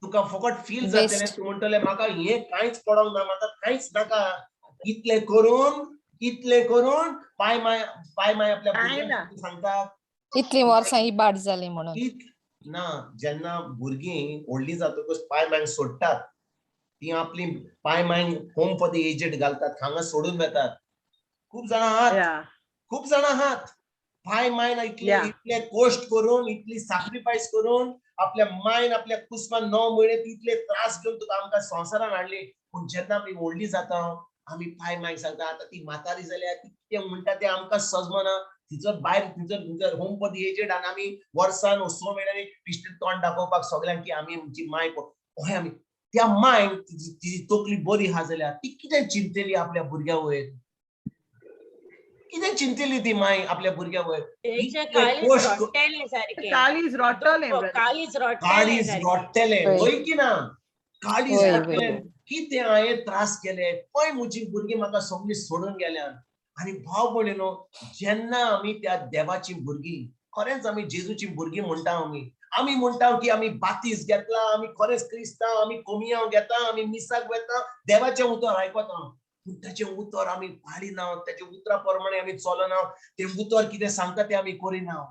तुका फकत फील जातलें, तूं म्हणटलें म्हाका हें कांयच पडोंक ना, म्हाका कांयच नाका. इतलें करून, इतलें करून पाय माय पाय माय आपल्या भुरग्यांक सांगता इतलीं वर्सां इबाड जाली म्हणून. ना, जेन्ना भुरगीं व्हडलीं जातकूच पाय मायंक सोडटात, ती आपली पाय Mayank home for the aged घालतात, हांगा सोडून वेतात. खूब जाणां आहात, खूब जाणां आहात पाय मायन इतले इतले कश्ट करून, इतली सॅक्रिफायस करून आपल्या मायन आपल्या कुसमान 9 म्हयने इतले त्रास घेवन तुका आमकां संवसारान हाडली. पूण जेन्ना आमी व्हडली जाता आमी पाय मायक सांगता आतां ती म्हातारी जाल्या, ती कितें म्हणटा तें आमकां सजमना. तिचो भायर तिचो तिचो होम फॉर the aged आनी आमी वर्सान 6 म्हयन्यांनी बिश्टें तोंड दाखोवपाक सगल्यांक की आमी आमची माय हय. आमी त्या मायन तिजी तकली बरी आहा जाल्यार ती कितें चिंतली आपल्या भुरग्या वयर? कितें चिंतली ती माय आपल्या भुरग्या वयर? काळीज रोडटलें, काळीज रोडटलें, वय की ना? काळीज रोडटलें. कितें हांवें त्रास केले, पळय म्हजी भुरगीं म्हाका सगळीं सोडून गेल्यान. आनी भाव भयणीनो, जेन्ना आमी त्या देवाची भुरगीं, खरेंच आमी जेजूची भुरगीं म्हणटा, आमी आमी म्हणटा की आमी बातीस घेतला, आमी खरेंच क्रिस्तांव, आमी कोमियांव घेता, आमी मिसाक वता, देवाचें उतर आयकता, पूण ताचें उतर आमी पाळिना, ताच्या उतरा प्रमाणे आमी चलना, तें उतर कितें सांगता तें आमी करिना.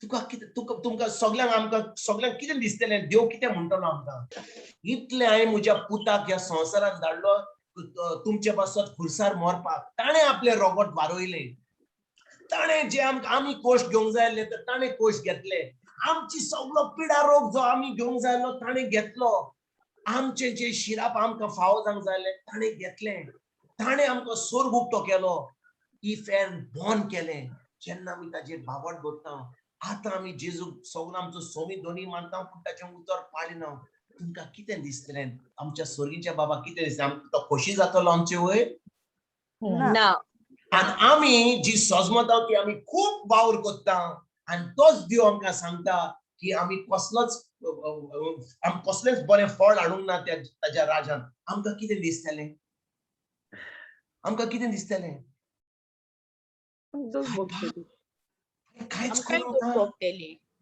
तुका कितें तुका तुमकां सगल्यांक आमकां सगल्यांक कितें दिसतलें? देव कितें म्हणटलो आमकां? इतलें हांवें म्हज्या पुताक ह्या संवसारान धाडलो तुमचे पासत खुर्सार मरपाक, ताणें आपलें रोगट वारयलें, ताणें जे आमकां आमी कोश्ट घेवंक जाय आसले तर ताणें कोश्ट घेतले, आमची सगलो पिडा रोग जो आमी घेवंक जाय आसलो ताणें घेतलो, आमचे जे शिराप आमकां फावो जावंक जाय आसलें ताणें घेतलें, ताणें आमकां सोर्ग उक्तो केलो, इफेर्न बंद केलें. जेन्ना आमी ताजेर भावट दवरता, आतां आमी जेजूक सगलो आमचो सोमी दोनी मानता, पूण ताचें उतर पाळिना. तुमकां कितें दिसतलें? आमच्या सोर्गीच्या बाबा कितें दिसता? आमकां तो खोशी जातलो आमचे वयर? ना. आनी आमी जी सजमता की आमी खूब वावर करता आनी तोच देव आमकां सांगता की आमी कसलोच आमी कसलेंच बरें फळ हाडूंक ना त्या ताज्या राजान. आमकां कितें दिसतलें? आमकां कितें दिसतलें? कांयच करूंक ना,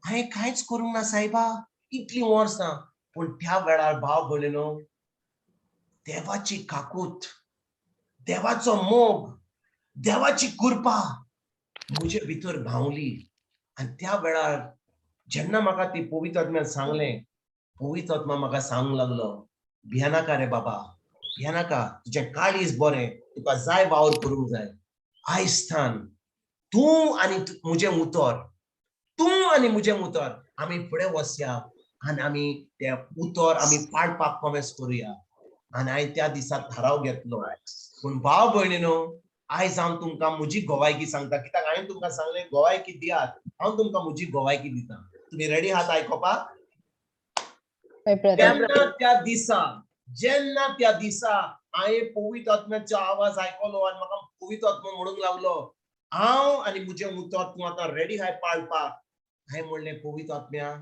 हांवें कांयच करूंक ना सायबा इतलीं वर्सां. पूण त्या वेळार भाव भयणीनो, देवाची काकूत, देवाचो मोग, देवाची कृपा म्हजे भितर भावली. आनी त्या वेळार जेन्ना म्हाका ती पवित्र आत्म्यान सांगलें, पवित्र आत्मा म्हाका सांगूंक लागलो, भियेनाका रे बाबा, भियेनाका, तुजें काळीज बरें, तुका जाय वावर करूंक जाय. आयज थान तूं आनी म्हजें उतर, तूं आनी म्हजें उतर आमी फुडें वचया आनी आमी तें उतर आमी पाळपाक कॉमेस करुया. आनी हांवें त्या दिसा थाराव घेतलो. पूण भाव भयणीनो, आयज हांव तुमकां म्हजी गोवायकी सांगता, कित्याक हांवें तुमकां सांगलें गोवायकी दियात, हांव तुमकां म्हजी गोवायकी दिता. तुमी रेडी आहात आयकोपाक? जेन्ना त्या दिसा, जेन्ना त्या दिसा हांवें पवित्र आत्म्याचो आवाज आयकलो आनी म्हाका पवित्र आत्मो म्हणूंक लागलो, हांव आनी म्हजें उतर तूं आतां रेडी आहाय पाळपाक. हांवें म्हणलें, पवित्र आत्म्या,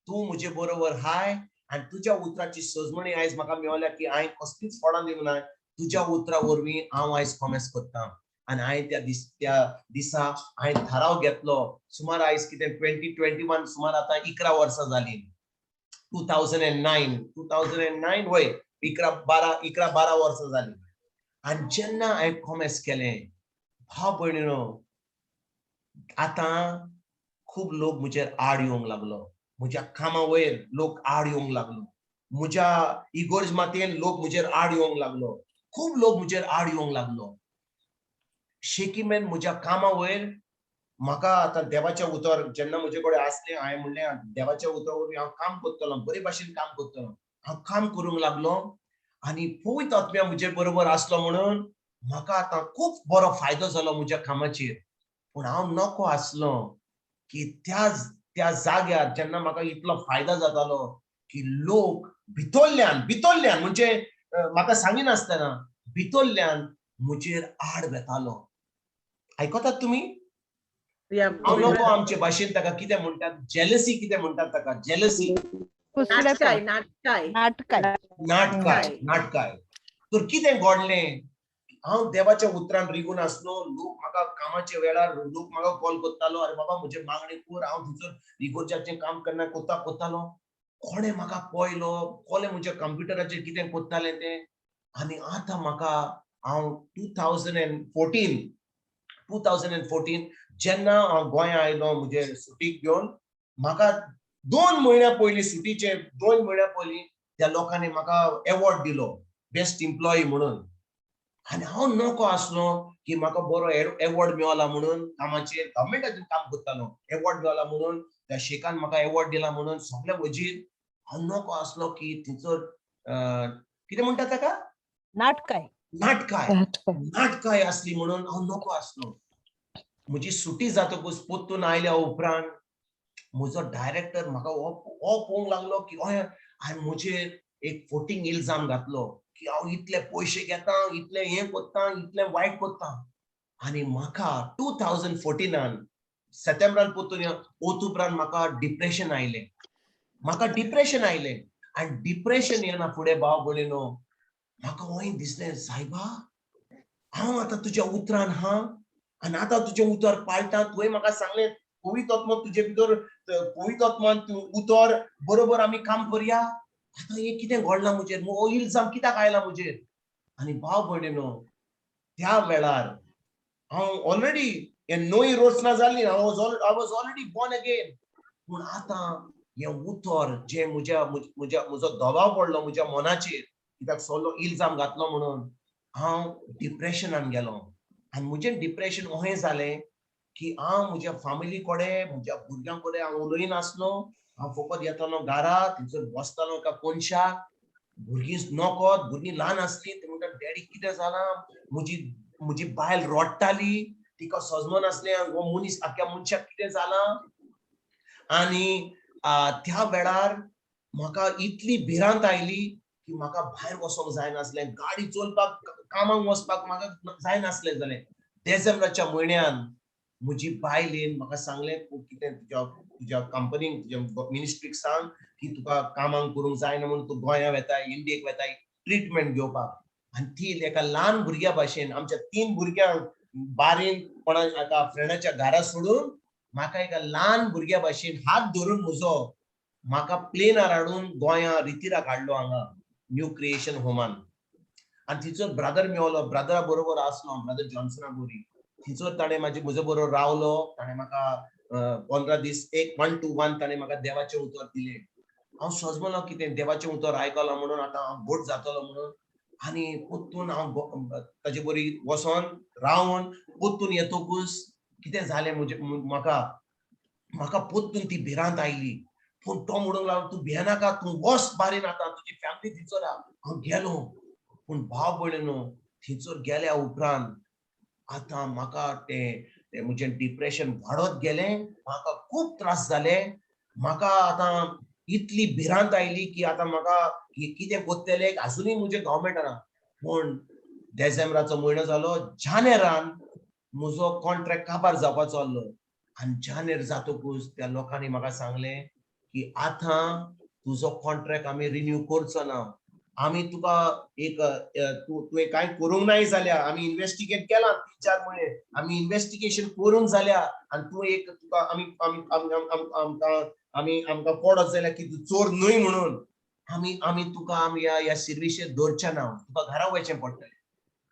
तूं म्हजे बरोबर हाय आनी तुज्या उतराची सजमणी आयज म्हाका मेवल्या की हांवें कसलीच फळां दिवंक ना, तुज्या उतरा वरवीं हांव आयज कॉमेस करता. आनी हांवें त्या दिसा हांवें थाराव घेतलो. सुमार आयज कितें 2021, सुमार आतां 11 वर्सां जालीं, 2009 वय 11-12 वर्सां जालीं. आनी जेन्ना हांवें कॉमेस केलें, भाव भयणीनो, आतां खूब लोक म्हजेर आड येवंक लागलो, म्हज्या कामा वयर लोक आड येवंक लागलो. म्हज्या इगोर्ज मातयेन लोक म्हजेर आड येवंक लागलो, खूब लोक म्हजेर आड येवंक लागलो. शेकीमेन म्हज्या कामा वयर म्हाका आतां देवाचें उतर जेन्ना म्हजे कडेन आसलें, हांवें म्हणलें देवाच्या उतरा वरवीं हांव काम करतलो, बरे भाशेन काम करतलो. हांव काम करूंक लागलो आनी पवित्र आत्म्या म्हजे बरोबर आसलो म्हणून म्हाका आतां खूब बरो फायदो जालो म्हज्या कामाचेर. पूण हांव नको आसलो की त्या त्या जाग्यार जेन्ना म्हाका इतलो फायदो जातालो की लोक भितरल्यान भितरल्यान म्हणजे म्हाका सांगिनासतना भितरल्यान म्हजेर आड वेतालो. आयकतात तुमी? हांव नको आमचे भाशेन ताका कितें म्हणटात, जेलसी कितें म्हणटात ताका, जेलसी, नाटकाय नाटकाय नाटकाय नाटकाय नाटकाय. तर कितें घडलें, हांव देवाच्या उतरान रिगून आसलो. लोक म्हाका कामाच्या वेळार लोक म्हाका कॉल करतालो, अरे बाबा म्हजें मागणें कर, हांव थंयसर इगोर्जाचें काम करना कोत्ता कोत्तालो. कोणें म्हाका पळयलो, कोणें म्हज्या कंप्युटराचेर कितें कोत्तालें तें. आनी आतां म्हाका हांव 2014 जेन्ना हांव गोंया आयलो म्हजे सुटीक घेवन, म्हाका 2 म्हयन्या पयलीं सुटीचे 2 म्हयन्या पयलीं त्या लोकांनी म्हाका एवॉर्ड दिलो बेस्ट एम्प्लॉई म्हणून. आनी हांव नको आसलो की म्हाका बरो एवॉर्ड मेळला म्हणून, कामाचेर गव्हर्मेंटाचेर काम करतालो, एवॉर्ड मेळला म्हणून त्या शेखान म्हाका एवॉर्ड दिला म्हणून सगळे वजीर. हांव नको आसलो की थंयसर कितें म्हणटा ताका, नाटकाय नाटकाय नाटकाय आसली म्हणून हांव नको आसलो. म्हजी सुटी जातकूच परतून आयल्या उपरांत म्हजो डायरेक्टर म्हाका हो पळोवंक लागलो की हय, आनी म्हजेर एक फोटींग इल्जाम घातलो की हांव इतले पयशे घेता, इतले हें करता, इतले वायट करता. आनी म्हाका 2014 सप्टेंबरान परतून ओत उपरांत म्हाका डिप्रेशन आयलें, म्हाका डिप्रेशन आयलें. आनी डिप्रेशन येना फुडें भाव भयणीनो म्हाका वंय दिसलें, सायबा हांव आतां तुज्या उतरान हा आनी आतां तुजें उतर पाळटा. तुवें म्हाका सांगलें पवित्र आत्मा तुजे भितर, पवित्र आत्मान तूं उतर बरोबर आमी काम करया. आतां हें कितें घडलां म्हजेर, हो इल्जाम कित्याक आयला म्हजेर? आनी भाव भयणीनो त्या वेळार हांव ऑलरेडी हे नवी रचना जाली, I was already born again. पूण आतां हें उतर जें म्हज्या म्हज्या म्हजो दबाव पडलो म्हज्या मनाचेर, कित्याक सगलो इल्जाम घातलो म्हणून हांव डिप्रेशनान गेलो. आनी म्हजें डिप्रेशन अशें जालें की हांव म्हज्या फामिली कडेन, म्हज्या भुरग्यां कडेन हांव उलयनासलो. हांव फकत येतालो घरा, थंयसर बसतालो एका कोनशाक. भुरगीं नकोत, भुरगीं ल्हान आसलीं, ती म्हणटा डॅडी कितें जालां? म्हजी म्हजी बायल रडटाली, तिका सजमन आसलें हो मनीस आख्या मनशाक कितें जालां. आनी त्या वेळार म्हाका इतली भिरांत आयली की म्हाका भायर वचोंक जायनासलें, गाडी चोलपाक, कामाक वचपाक म्हाका जायनासलें जालें. डिसेंबराच्या म्हयन्यान म्हजी बायलेन म्हाका सांगलें, कितें तुज्या तुज्या कंपनीक, तुज्या मिनिस्ट्रीक सांग की तुका कामाक करूंक जायना म्हणून तूं गोंया वेताय, इंडियेक वेताय ट्रिटमेंट घेवपाक. आनी ती एका ल्हान भुरग्या भाशेन आमच्या 3 भुरग्यांक बारीन कोणा एका फ्रेंडाच्या घरा सोडून म्हाका एका ल्हान भुरग्या भाशेन हात धरून म्हजो म्हाका प्लेनार हाडून गोंया रितिराक हाडलो हांगा न्यू क्रिएशन होमान. आनी थंयसर ब्रदर मेवलो, ब्रदरा बरोबर आसलो, ब्रदर जॉन्सना बोरी. थंयसर ताणें म्हाजे म्हजे बरोबर रावलो, ताणें म्हाका 15 दीस एक 1 to 1 ताणें म्हाका देवाचें उतर दिलें. हांव सजमलो कितें देवाचें उतर आयकलां म्हणून आतां हांव घट जातलो म्हणून. आनी परतून हांव ताजे बरी वचोन रावन परतून येतकूच कितें जालें म्हजें, म्हाका म्हाका परतून ती भिरांत आयली. पूण तो म्हणूंक लागलो, तूं भियेनाका, तूं वच बारीन, आतां तुजी फॅमिली थंयसर आहा. हांव गेलो. पूण भाव भयणीनो थंयसर गेल्या उपरांत आतां म्हाका तें म्हजें डिप्रेशन वाडत गेलें, म्हाका खूब त्रास जाले. म्हाका आतां इतली भिरांत आयली की आतां म्हाका कितें करतलें आजुनूय म्हजें गव्हर्मेंटान. पूण डिसेंबराचो म्हयनो जालो, जानेरान म्हजो कॉन्ट्रॅक्ट काबार जावपाचो आसलो. आनी जानेर जातकूच त्या लोकांनी म्हाका सांगलें की आतां तुजो कॉन्ट्रॅक्ट आमी रिन्यू करचो ना, आमी तुका एक तुवें कांय करूंक नाय जाल्यार आमी इन्वेस्टिगेट केलां 3-4 म्हयने आमी इन्वेस्टिगेशन करूंक जाल्या आनी तूं एक तुका आमी आमी आमकां आमी आमकां पडत जाल्यार की तूं चोर न्हय म्हणून आमी आमी तुका आमी ह्या सिर्विशेर दवरचे ना, तुका घरा वयचें पडटलें.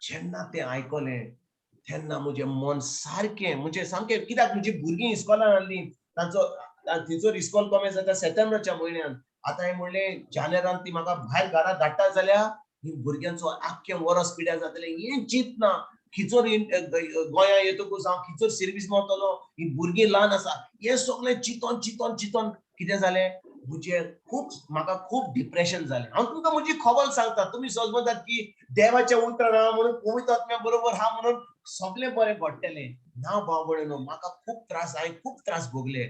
जेन्ना तें आयकलें तेन्ना म्हजें मन सारकें म्हणजे सामकें, कित्याक म्हजी भुरगीं इस्कॉलान आसलीं, तांचो थंयसर इस्कॉल कॉमेस जाता सप्टेंबराच्या म्हयन्यान. आतां हांवें म्हणलें जानेरान ती म्हाका भायर घरा धाडटा जाल्यार ही भुरग्यांचो आख्खें वरस पिड्यार जातलें हें चिंतना. खिचोर गोंया येतकूच हांव खिचोर सर्वीस मारतलो, ही भुरगीं ल्हान आसा, हें सगळें चिंतोन चिंतोन चिंतोन कितें जालें म्हजें खूब, म्हाका खूब डिप्रेशन जालें. हांव तुमकां म्हजी खबर सांगता, तुमी समजतात की देवाच्या उतरान हांव म्हणून पवित्र आत्म्या बरोबर हा म्हणून सगळें बरें घडटलें ना. भाव भयणीनो, म्हाका खूब त्रास, हांवें खूब त्रास भोगले.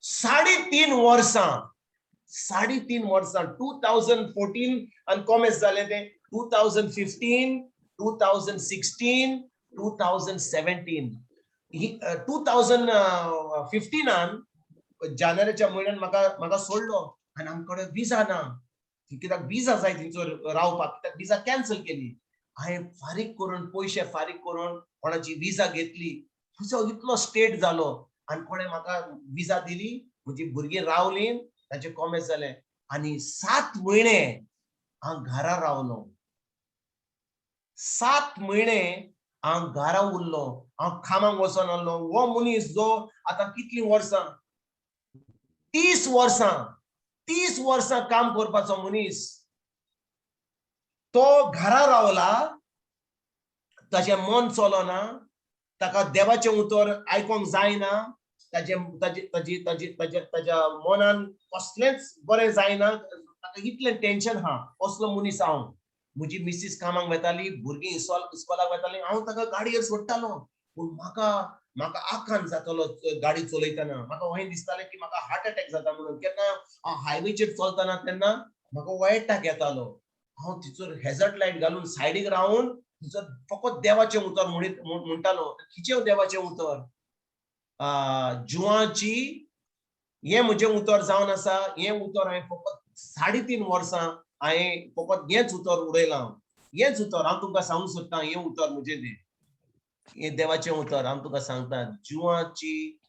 3.5 वर्सां, 3.5 वर्सां, 2014 आनी कॉमेस जालें तें, 2015, 2016, 2017, 2015 जानेवारीच्या म्हयन्यान म्हाका सोडलो आनी आमचे कडेन विजा ना, कित्याक विजा जाय थंयसर रावपाक, कित्याक विजा कॅन्सल केली. हांवें फारीक करून, पयशे फारीक करून कोणाची विजा घेतली. म्हजो इतलो स्टेट जालो आनी कोणें म्हाका विजा दिली, म्हजी भुरगीं रावलीं, ताचें कॉमेस जालें आनी 7 म्हयने हांव घरा रावलो. 7 म्हयने हांव घरा उरलो, हांव कामाक वचोन आसलो. हो मनीस जो आतां कितलीं वर्सां, 30 वर्सां, 30 वर्सां काम करपाचो मनीस, तो घरा रावला, ताचें मन चलना, ताका देवाचें उतर आयकोंक जायना, ताचे ताचे ताची ताची ताच्या ताच्या मनान कसलेंच बरें जायना, ताका इतलें टेंशन आहा. असलो मनीस हांव. म्हजी मिसीस कामाक वताली, भुरगीं इस्कोलाक वतालीं, हांव ताका गाडयेर सोडटालो. पूण म्हाका म्हाका आकांत जातालो गाडी चलयतना. म्हाका अहें दिसतालें की म्हाका हार्ट अटॅक जाता म्हणून. केन्ना हांव हायवेचेर चलतना तेन्ना म्हाका हो एटॅक येतालो. हांव थंयसर हेजर्ड लायट घालून सायडीक रावन थंयसर फकत देवाचें उतर म्हणीत म्हणटालो. खंयचें देवाचें उतर? जुवाची हें म्हजें उतर जावन आसा. हें उतर हांवें फकत 3.5 वर्सां हांवें फकत हेंच उतर उडयलां. हेंच उतर हांव तुमकां सांगूंक सोदतां. हें उतर म्हजें तें, हें देवाचें उतर हांव तुका सांगता. जुवाची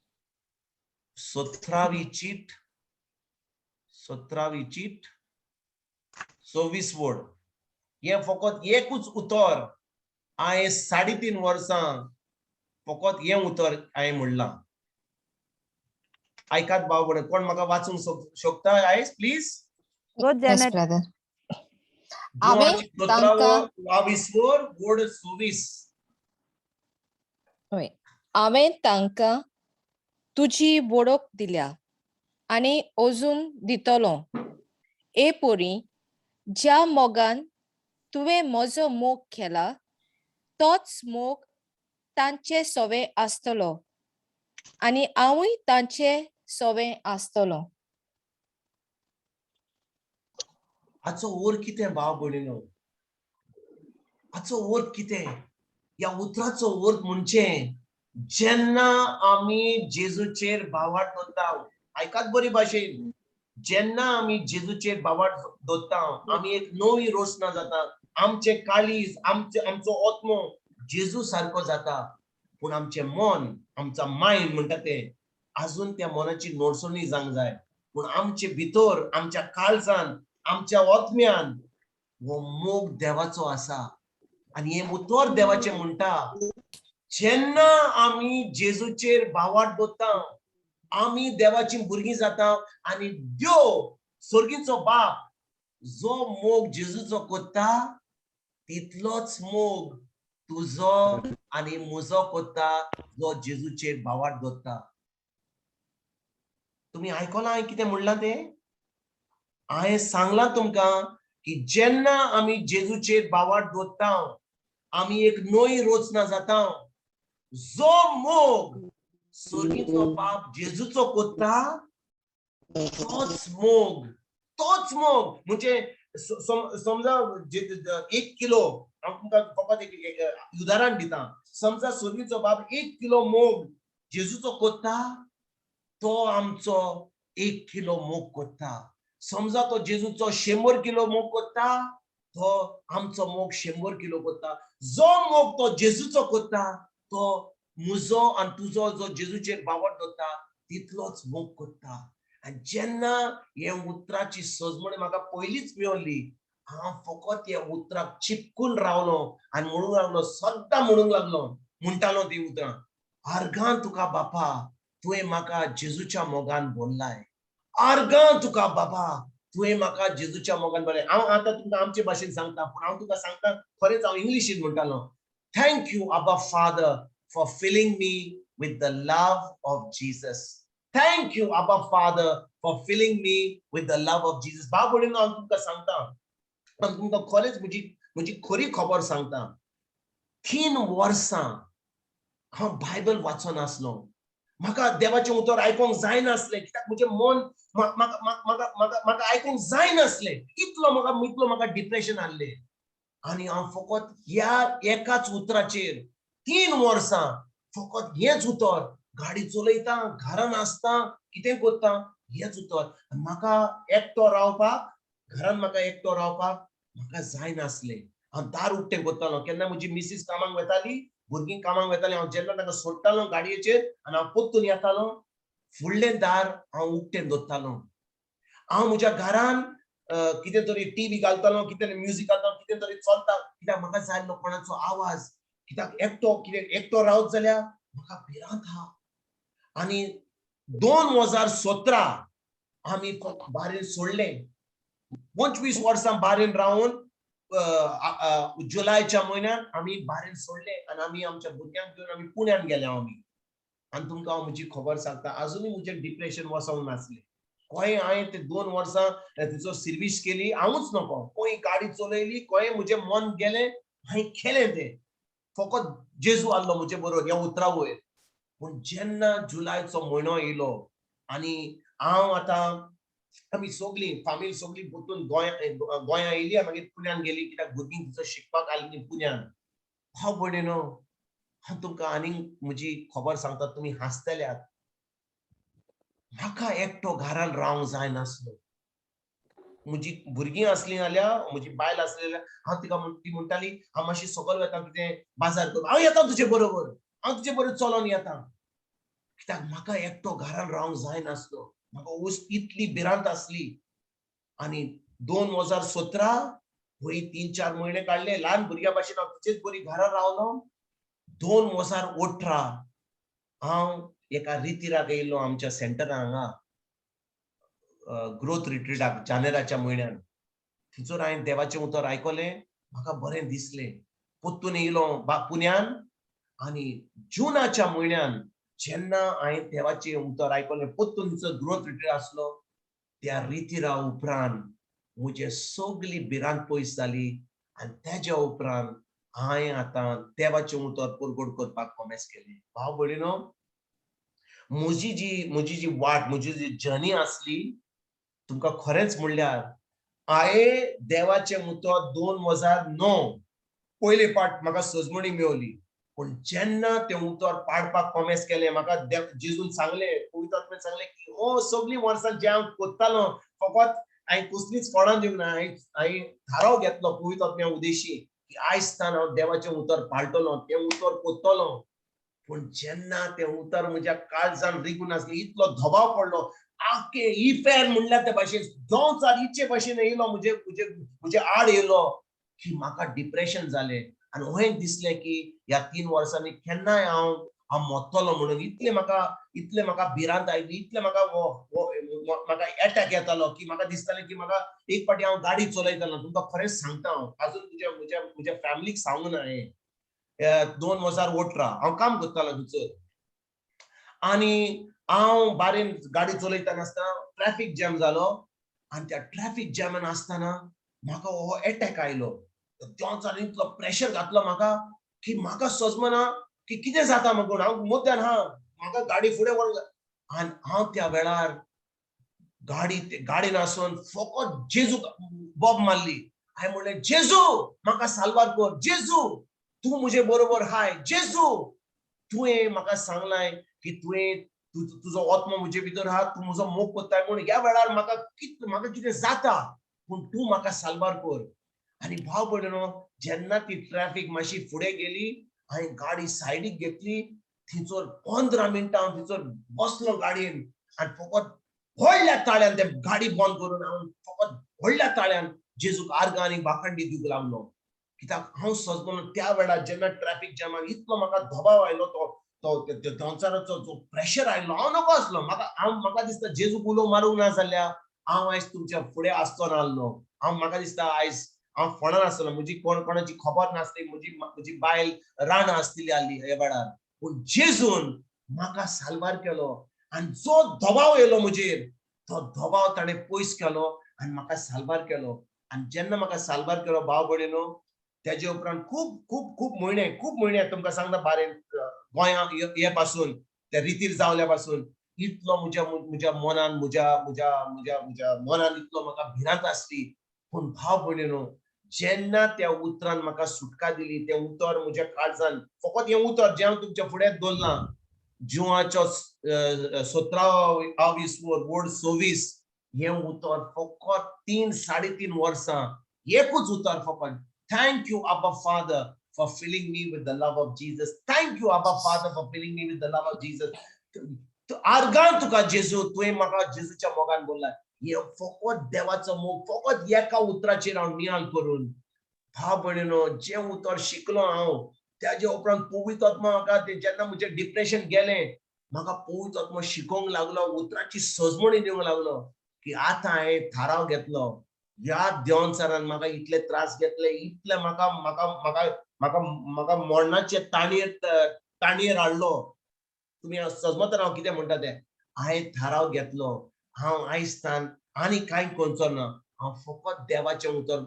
17वी चीट, 17वी चीट 26 वर्ड. हें फकत एकूच उतर हांवें 3.5 वर्सां फकत हें उतर हांवें म्हणलां. आयकात भाव भयण, कोण म्हाका वाचूंक शकता आयज please? Go, Yes, Janet. brother. हांवें तांकां 22 वर वड 26. हय, हांवें तांकां तुजी वळख दिल्या आनी अजून दितलो. ए पोरी, ज्या मोगान तुवें म्हजो मोग केला तोच मोग तांचे सवे आसतलो आनी हांवूय तांचे सवे आसतलो. हाचो अर्थ कितें भाव भयणीनो? हाचो अर्थ कितें? ह्या उतराचो अर्थ म्हणजे जेन्ना आमी जेजूचेर भावार्थ दवरता, आयकात बरी भाशेन, जेन्ना आमी जेजूचेर भावार्थ दवरता आमी एक नवी रचना जाता. आमचें काळीज, आमचो आत्मो जेजू सारको जाता. पूण आमचें मन, आमचो मायंड म्हणटा तें आजून त्या मनाची नोडसणी जावंक जाय. पूण आमचे भितर, आमच्या काळजान, आमच्या आत्म्यान हो मोग देवाचो आसा. आनी हें उतर देवाचें म्हणटा, जेन्ना आमी जेजूचेर भावार्थ दवरता आमी देवाची भुरगीं जाता. आनी देव स्वर्गीचो बाप जो मोग जेजूचो करता तितलोच मोग तुजो आनी म्हजो करता जो जेजूचेर भावार्थ दवरता. तुमी आयकलां हांवें कितें म्हणलां तें? हांवें सांगलां तुमकां की जेन्ना आमी जेजूचेर भावार्थ दवरता आमी एक नवी रचना जाता. जो मोग स्वर्गीचो बाप जेजूचो करता तोच मोग, तोच मोग म्हणजे समजा 1 किलो, हांव तुमकां फकत एक उदाहरण दिता. समजा स्वर्गीचो बाप 1 किलो मोग जेजूचो करता, तो आमचो 1 किलो मोग करता. समजा तो जेजूचो 100 किलो मोग करता, तो आमचो मोग 100 किलो करता. जो मोग तो जेजूचो करता तो म्हजो आनी तुजो जो जेजूचेर भावार्थ दवरता तितलोच मोग करता. आनी जेन्ना हे उतराची सजमणी म्हाका पयलींच मेवली, हांव फकत ह्या उतराक चिपकून रावलो आनी म्हणूंक लागलो, सद्दां म्हणूंक लागलो, म्हणटालो ती उतरां, आर्गां तुका बापा, तुवें म्हाका जेजूच्या मोगान भरलाय. आर्गां तुका बाबा, तुवें म्हाका जेजूच्या मोगान बरें. हांव आतां तुमकां आमचे भाशेन सांगता, पूण हांव तुका सांगता खरेंच हांव इंग्लिशीन म्हणटालो, thank you Abba Father for filling me with the love of Jesus. Thank you Abba Father for filling me with the love of Jesus. भाव भयणीनो, हांव तुमकां सांगता, हांव तुमकां खरेंच म्हजी म्हजी खरी खबर सांगता. 3 वर्सां हांव बायबल वाचनासलो. म्हाका देवाचें उतर आयकोंक जायनासलें, कित्याक म्हजें मन म्हाका म्हाका म्हाका म्हाका आयकोंक जायनासलें. इतलो म्हाका डिप्रेशन आहलें आनी हांव फकत ह्या एकाच उतराचेर 3 वर्सां फकत हेंच उतर, गाडी चलयता, घरान आसता, कितें करता, हेंच उतर. म्हाका एकटो रावपाक, घरान म्हाका एकटो रावपाक म्हाका जायनासलें. हांव दार उक्तें करतालो. केन्ना म्हजी मिसीस कामाक वताली, भुरगीं कामाक वतालीं, हांव जेन्ना तांकां सोडटालो गाडयेचेर आनी हांव परतून येतालो, फुडलें दार हांव उक्तें दवरतालो. हांव म्हज्या घरान कितें तरी टिवी घालतालो, कितें म्युजीक घालतालो, कितें तरी चलता, कित्याक म्हाका जाय आसलो कोणाचो आवाज, कित्याक एकटो कितें एकटो रावत जाल्यार म्हाका भिरांत आहा. आनी 2017 आमी बारीन सोडलें. 25 वर्सां बारीन रावन जुलयच्या म्हयन्यात आमी बारीन सोडले आनी आमी आमच्या भुरग्यांक घेवन आमी पुण्यान गेले आमी. आनी तुमकां हांव म्हजी खबर सांगता, अजुनूय म्हजें डिप्रेशन वचोंक नासलें. खंय हांवें ते 2 वर्सां तिचो सर्वीस केली, हांवूच नको खंय गाडी चलयली, खंय म्हजें मन गेलें, हांवें केलें तें. फकत जेजू आहलो म्हजे बरोबर ह्या उतरा वयर. पूण जेन्ना जुलयचो म्हयनो येयलो आनी हांव आतां आमी सगळीं फामील सगळीं परतून गोंया गोंया येयली आनी मागीर पुण्यान गेली, कित्याक भुरगीं तिचो शिकपाक आसलीं पुण्यान. भाव भयणीनो, हांव तुमकां आनीक म्हजी खबर सांगता, तुमी हांसतल्यात. म्हाका एकटो घरान रावंक जायनासलो. म्हजी भुरगीं आसलीं जाल्यार, म्हजी बायल आसली जाल्यार, हांव तिका ती म्हणटाली, हांव मातशी सकयल वता कितें बाजार करूं, हांव येता तुजे बरोबर, हांव तुजे बरोबर चलोन येता, कित्याक म्हाका एकटो घरान रावंक जायनासलो. म्हाका उस इतली भिरांत आसली. आनी 2017 पळय 3-4 म्हयने काडले ल्हान भुरग्या भाशेन, हांव तिचेच बरी घरा रावलो. 2018 हांव एका रितिराक येयलो आमच्या सेंटरा हांगा ग्रोथ रिट्रीटाक जानेराच्या म्हयन्यान. थंयसर हांवें देवाचें उतर आयकलें, म्हाका बरें दिसलें. परतून येयलो पुण्यान आनी जुनाच्या म्हयन्यान जेन्ना हांवें देवाचें उतर आयकलें, परतून थंयसर ग्रोथ रिट्रीट आसलो, त्या रितिरा उपरांत म्हजे सगली भिरांत पयस जाली आनी तेज्या उपरांत हांवें आतां देवाचें उतर परगट करपाक कोमेस केलें. भाव भयणीनो, म्हजी जी वाट, म्हजी जी जर्नी आसली, तुमकां खरेंच म्हणल्यार हांवें देवाचें उतर 2009 पयले पाट म्हाका सजमणी मेवली. पूण जेन्ना तें उतर पाडपाक कोमेस केलें, म्हाका जेजून सांगलें, पवित्र आत्म्यान सांगलें की हो सगळीं वर्सां जें हांव कोत्तालो, फकत हांवें कसलीच फळां दिवंक ना. हांवें थाराव घेतलो पवित्र आत्म्या उदेशी की आयज तान हांव देवाचें उतर पाळटलो, तें उतर कोत्तलो. पूण जेन्ना तें उतर म्हज्या काळजान रिगून आसलें, इतलो दबाव पडलो, आख्खे इफेर्न म्हणल्यार ते भाशेन दोन इच्छे भाशेन येयलो, म्हजे म्हजे म्हजे आड येयलो की म्हाका डिप्रेशन जालें आनी अहें दिसलें की ह्या 3 वर्सांनी केन्नाय हांव हांव मोत्तलो म्हणून. इतलें म्हाका भिरांत आयली, इतलें म्हाका एटॅक येतालो की म्हाका दिसतालें की म्हाका एक फावटी हांव गाडी चलयतालो. तुमकां खरेंच सांगता, हांव अजून म्हज्या फॅमिलीक सांगूं ना हें. 2018 हांव काम करतालो थंयसर आनी हांव बारीन गाडी चलयतना आसतना ट्रॅफिक जॅम जालो आनी त्या ट्रॅफिक जॅमान आसतना म्हाका हो एटॅक आयलो. देंवचारान इतलो प्रेशर घातलो म्हाका की म्हाका सजमना की कितें जाता म्हणून. हांव मुद्द्यान हा, म्हाका गाडी फुडें व्हरूंक जाय आनी हांव त्या वेळार गाडी गाडयेन आसून फकत जेजूक बोब मारली. हांवें म्हणलें, जेजू, म्हाका साल्वार कर. जेजू, तूं म्हजे बरोबर हाय. जेजू, तुवें म्हाका सांगलाय की तुवें तुजो आत्मो म्हजे भितर आहा, तूं म्हजो मोग करताय म्हूण. ह्या वेळार म्हाका कितें जाता, पूण तूं म्हाका साल्वार कर. आनी भाव भयणीनो, जेन्ना ती ट्रॅफिक मातशी फुडें गेली, हांवें गाडी सायडीक घेतली. थंयसर 15 मिनटां हांव थंयसर बसलो गाडयेन आनी फकत व्हडल्या ताळ्यान, ते गाडी बंद करून हांव फकत व्हडल्या ताळ्यान जेजूक आर्गां आनी वाखांडी दिवंक लागलो, कित्याक हांव सजमलो त्या वेळार जेन्ना ट्रॅफिक जॅमान इतलो म्हाका दबाव आयलो, तो तो देंवचाराचो जो प्रेशर आयलो, हांव नको आसलो. म्हाका हांव म्हाका दिसता जेजूक उलो मारूंक ना जाल्यार हांव आयज तुमच्या फुडें आसचो नासलो. हांव म्हाका दिसता आयज हांव फोंडान आसतलो, म्हजी कोण कोणाची खबर नासली, म्हजी म्हजी बायल रानां आसतली आहली ह्या वेळार. पूण जेजून म्हाका साल्वार केलो आनी जो दबाव येयलो म्हजेर तो दबाव ताणें पयस केलो आनी म्हाका साल्वार केलो. आनी जेन्ना म्हाका साल्वार केलो भाव भयणीनो, तेजे उपरांत खूब खूब खूब म्हयने, खूब म्हयने तुमकां सांगता, बारेन गोंया हे पासून त्या रितीर जावल्या पासून इतलो म्हज्या म्हज्या मनान म्हज्या म्हज्या म्हज्या म्हज्या मनान इतलो म्हाका भिरांत आसली. पूण भाव भयणीनो, जेन्ना त्या उतरान म्हाका सुटका दिली, तें उतर म्हज्या काळजान, फकत हें उतर जें हांव तुमच्या फुड्यांत दवरलां, जिवाचो 17 वोड 26, हें उतर फकत 3 3.5 वर्सां एकूच उतर फकत, thank you Abba Father for filling me with the love of Jesus, thank you Abba Father for filling me with the love of Jesus, आर्गां तुका जेजू, तुवें म्हाका जेजूच्या मोगान बोल्ला. हे फकत देवाचो मोग फकत एका उतराचेर हांव नियाळ करून भाव भयणीनो, जें उतर शिकलो हांव त्याजे उपरांत पवित्र आत्मा म्हाका जेन्ना म्हजें डिप्रेशन गेलें, म्हाका पवित्र आत्मा शिकोवंक लागलो, उतराची सजमणी दिवंक लागलो की आतां हांवें थाराव घेतलो, ह्या देवचारान म्हाका इतले त्रास घेतले, इतले म्हाका म्हाका म्हाका म्हाका म्हाका मरणाचे ताणयेर हाडलो. तुमी सजमतना हांव कितें म्हणटा तें, हांवें थाराव घेतलो, हांव आयजतान आनी कांय करचो ना, हांव फकत देवाचें उतर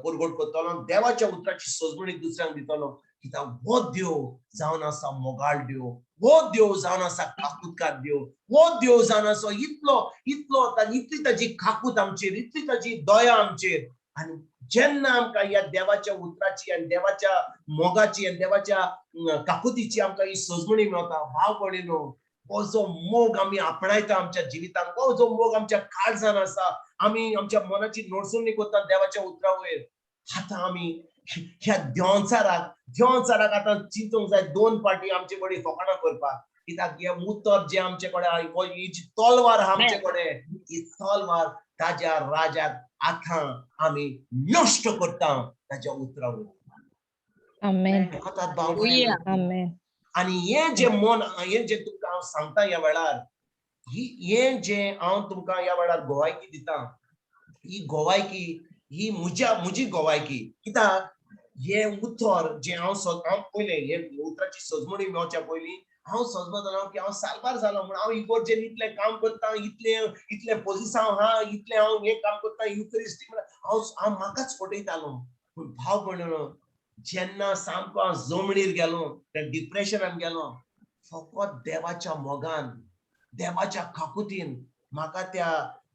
परगट करतलो, देवाच्या उतराची सजमणी दुसऱ्यांक दितलो. कित्याक हो देव जावन आसा मोगाळ देव, हो देव जावन आसा काकूतकार देव, हो देव जावन आसा इतलो इतलो इतली ताजी काकूत आमचेर, इतली ताजी दया आमचेर. आनी जेन्ना आमकां ह्या देवाच्या उतराची आनी देवाच्या मोगाची आनी देवाच्या काकुतीची आमकां ही सजमणी मेळटा, भाव भयणीनो, हो जो मोग आमी आपणायता आमच्या जिवितांत, हो जो मोग आमच्या काळजान आसा, आमी आमच्या मनाची नडसुणी करता देवाच्या उतरा वयर. आतां आमी ह्या देवचाराक आतां चिंतूंक जाय दोन पाटी आमचे कडेन फकाणां करपाक. कित्याक हें उतर जें आमचे कडेन, ही जी तलवार आहा आमचे कडेन, ही तलवार ताज्या राजाक आतां आमी नश्ट करता ताज्या उतरा वयर. आमेन. भाव. आमेन. आनी हें जें मन, हें जें तुमकां हांव सांगता ह्या वेळार, हें जें हांव तुमकां ह्या वेळार गोवायकी दिता, ही गोवायकी ही म्हज्या म्हजी गोवायकी. कित्याक हें उतर जें हांव हांव पयलें हे उतराची सजमणी मेळच्या पयलीं हांव सजमतालो की हांव साल्वार जालो म्हूण हांव इगोर्जेन इतलें काम करता, इतलें इतलें पोजिसांव आहा, इतलें हांव हें काम करता, युक्रिस्टी, हांव हांव म्हाकाच फटयतालो. पूण भाव भयणीनो, जेन्ना सामको हांव जमणीर गेलो, त्या डिप्रेशनान गेलो, फकत देवाच्या मोगान, देवाच्या काकुतीन म्हाका त्या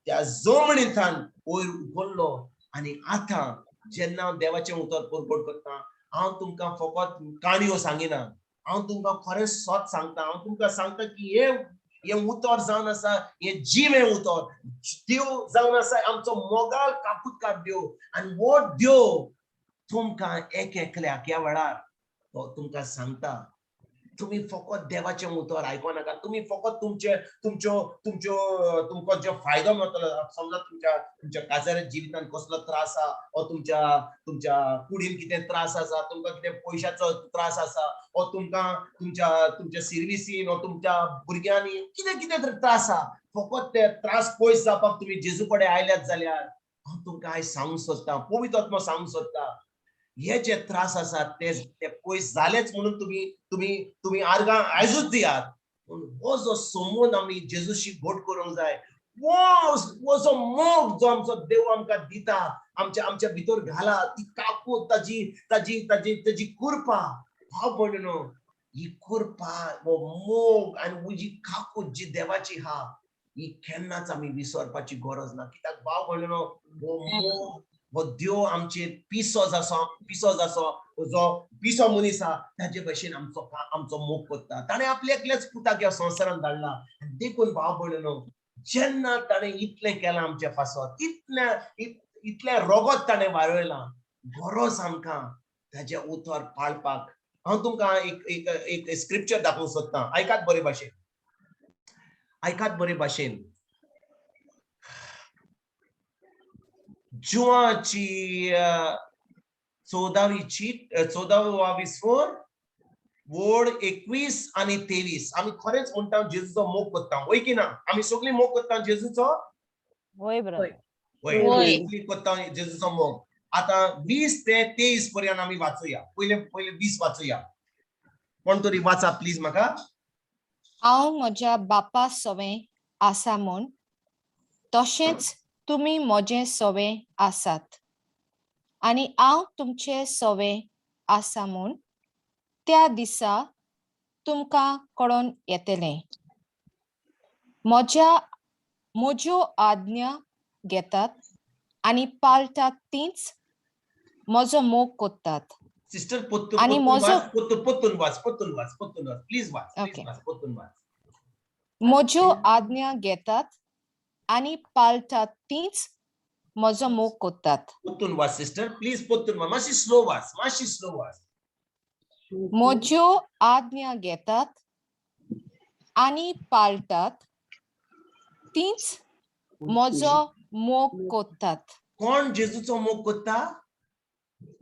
त्या जमणींतल्यान वयर उखल्लो. आनी आतां जेन्ना हांव देवाचें उतर परगट करता, हांव तुमकां फकत काणयो सांगिना, हांव तुमकां खरें सत सांगता. हांव तुमकां सांगता की हें हें उतर जावन आसा हें जिवें उतर, देव जावन आसा आमचो मोगाळ काकुतकार देव. आनी हो देव तुमकां एक एकल्याक ह्या वेळार तो तुमकां सांगता, तुमी फकत देवाचें उतर आयको नाका, तुमी फकत तुमचे तुमच्यो तुमच्यो तुमकां जो फायदो मेळटलो, समजा तुमच्या तुमच्या काजारा जिवितान कसलो त्रास आहा, ओ तुमच्या तुमच्या कुडीन कितें त्रास आसा, तुमकां कितें पयशाचो त्रास आसा, ओ तुमकां तुमच्या तुमच्या सिर्विसीन ओ तुमच्या भुरग्यांनी कितें कितें तरी त्रास आहा, फकत ते त्रास पयस जावपाक तुमी जेजू कडेन आयल्यात जाल्यार हांव तुमकां आयज सांगूंक सोदता, पवित्र आत्मा सांगूंक सोदता, हे जे त्रास आसात ते ते पयस जालेच म्हणून तुमी तुमी तुमी आर्गां आयजूच दियात. पूण हो जो संबंद आमी जेजूशी घट करूंक जाय, हो जो मोग जो आमचो देव आमकां दिता, आमच्या आमच्या भितर घाला ती काकूत, ताजी ताजी ताजी ताजी कृपा, भाव भयणीनो, ही कृपा, हो मोग आनी जी काकूत जी देवाची आहा, ही केन्नाच आमी विसरपाची गरज ना. कित्याक भाव भयणीनो, हो मोग, हो देव आमचेर पिसो जासो, पिसो जासो, जो पिसो मनीस आहा ताजे भशेन आमचो आमचो मोग करता. ताणें आपल्या एकल्याच पुताक ह्या संवसारांत धाडला. देखून भाव भयणीनो, जेन्ना ताणें इतलें केलां आमच्या पासत, इतलें इतलें रोगत ताणें वारयलां, गरज आमकां ताजें उतर पाळपाक. हांव तुमकां एक एक एक स्क्रिप्चर दाखोवंक सोदतां, आयकात बरे भाशेन, आयकात बरे भाशेन. जुवाची 14वी विस्वोर वोड 21 आनी 23. आमी खरेंच म्हणटा जेजूचो मोग करता, वय की ना? आमी सगळीं मोग करता जेजूचो? वय ब्रदर. वय. वय. कसली कोत्ता जेजूचो मोग. आतां 20 ते 23 पर्यंत आमी वाचुया. पयले पयले 20 वाचुया. कोण तरी वाचा प्लीज म्हाका. हांव म्हज्या बापा सवें आसा म्हूण तशेंच तुमी म्हजे सवें आसात आनी हांव तुमचे सवें आसा म्हूण त्या दिसा तुमकां कळोन येतलें. म्हज्या म्हज्यो आज्ञा घेतात आनी पाळटात तींच म्हजो मोग कोत्तात. सिस्टर, पोत्तून आनी पोत्तून वाच. पोत्तून पोत्तून वाच, पोत्तून वाच, पोत्तून वाच, प्लीज वाच प्लीज. ओके. वाच, पोत्तून वाच. म्हज्यो आज्ञा घेतात आनी पाळटात तींच म्हजो मोग कोत्तात. पोत्तून वाच सिस्टर, प्लीज, पोत्तून वाच. मातशी स्लो वाच, मातशी स्लो वाच. म्हज्यो आज्ञा घेतात आनी पाळटात तींच म्हजो मोग कोत्तात. कोण जेजूचो मोग कोत्ता?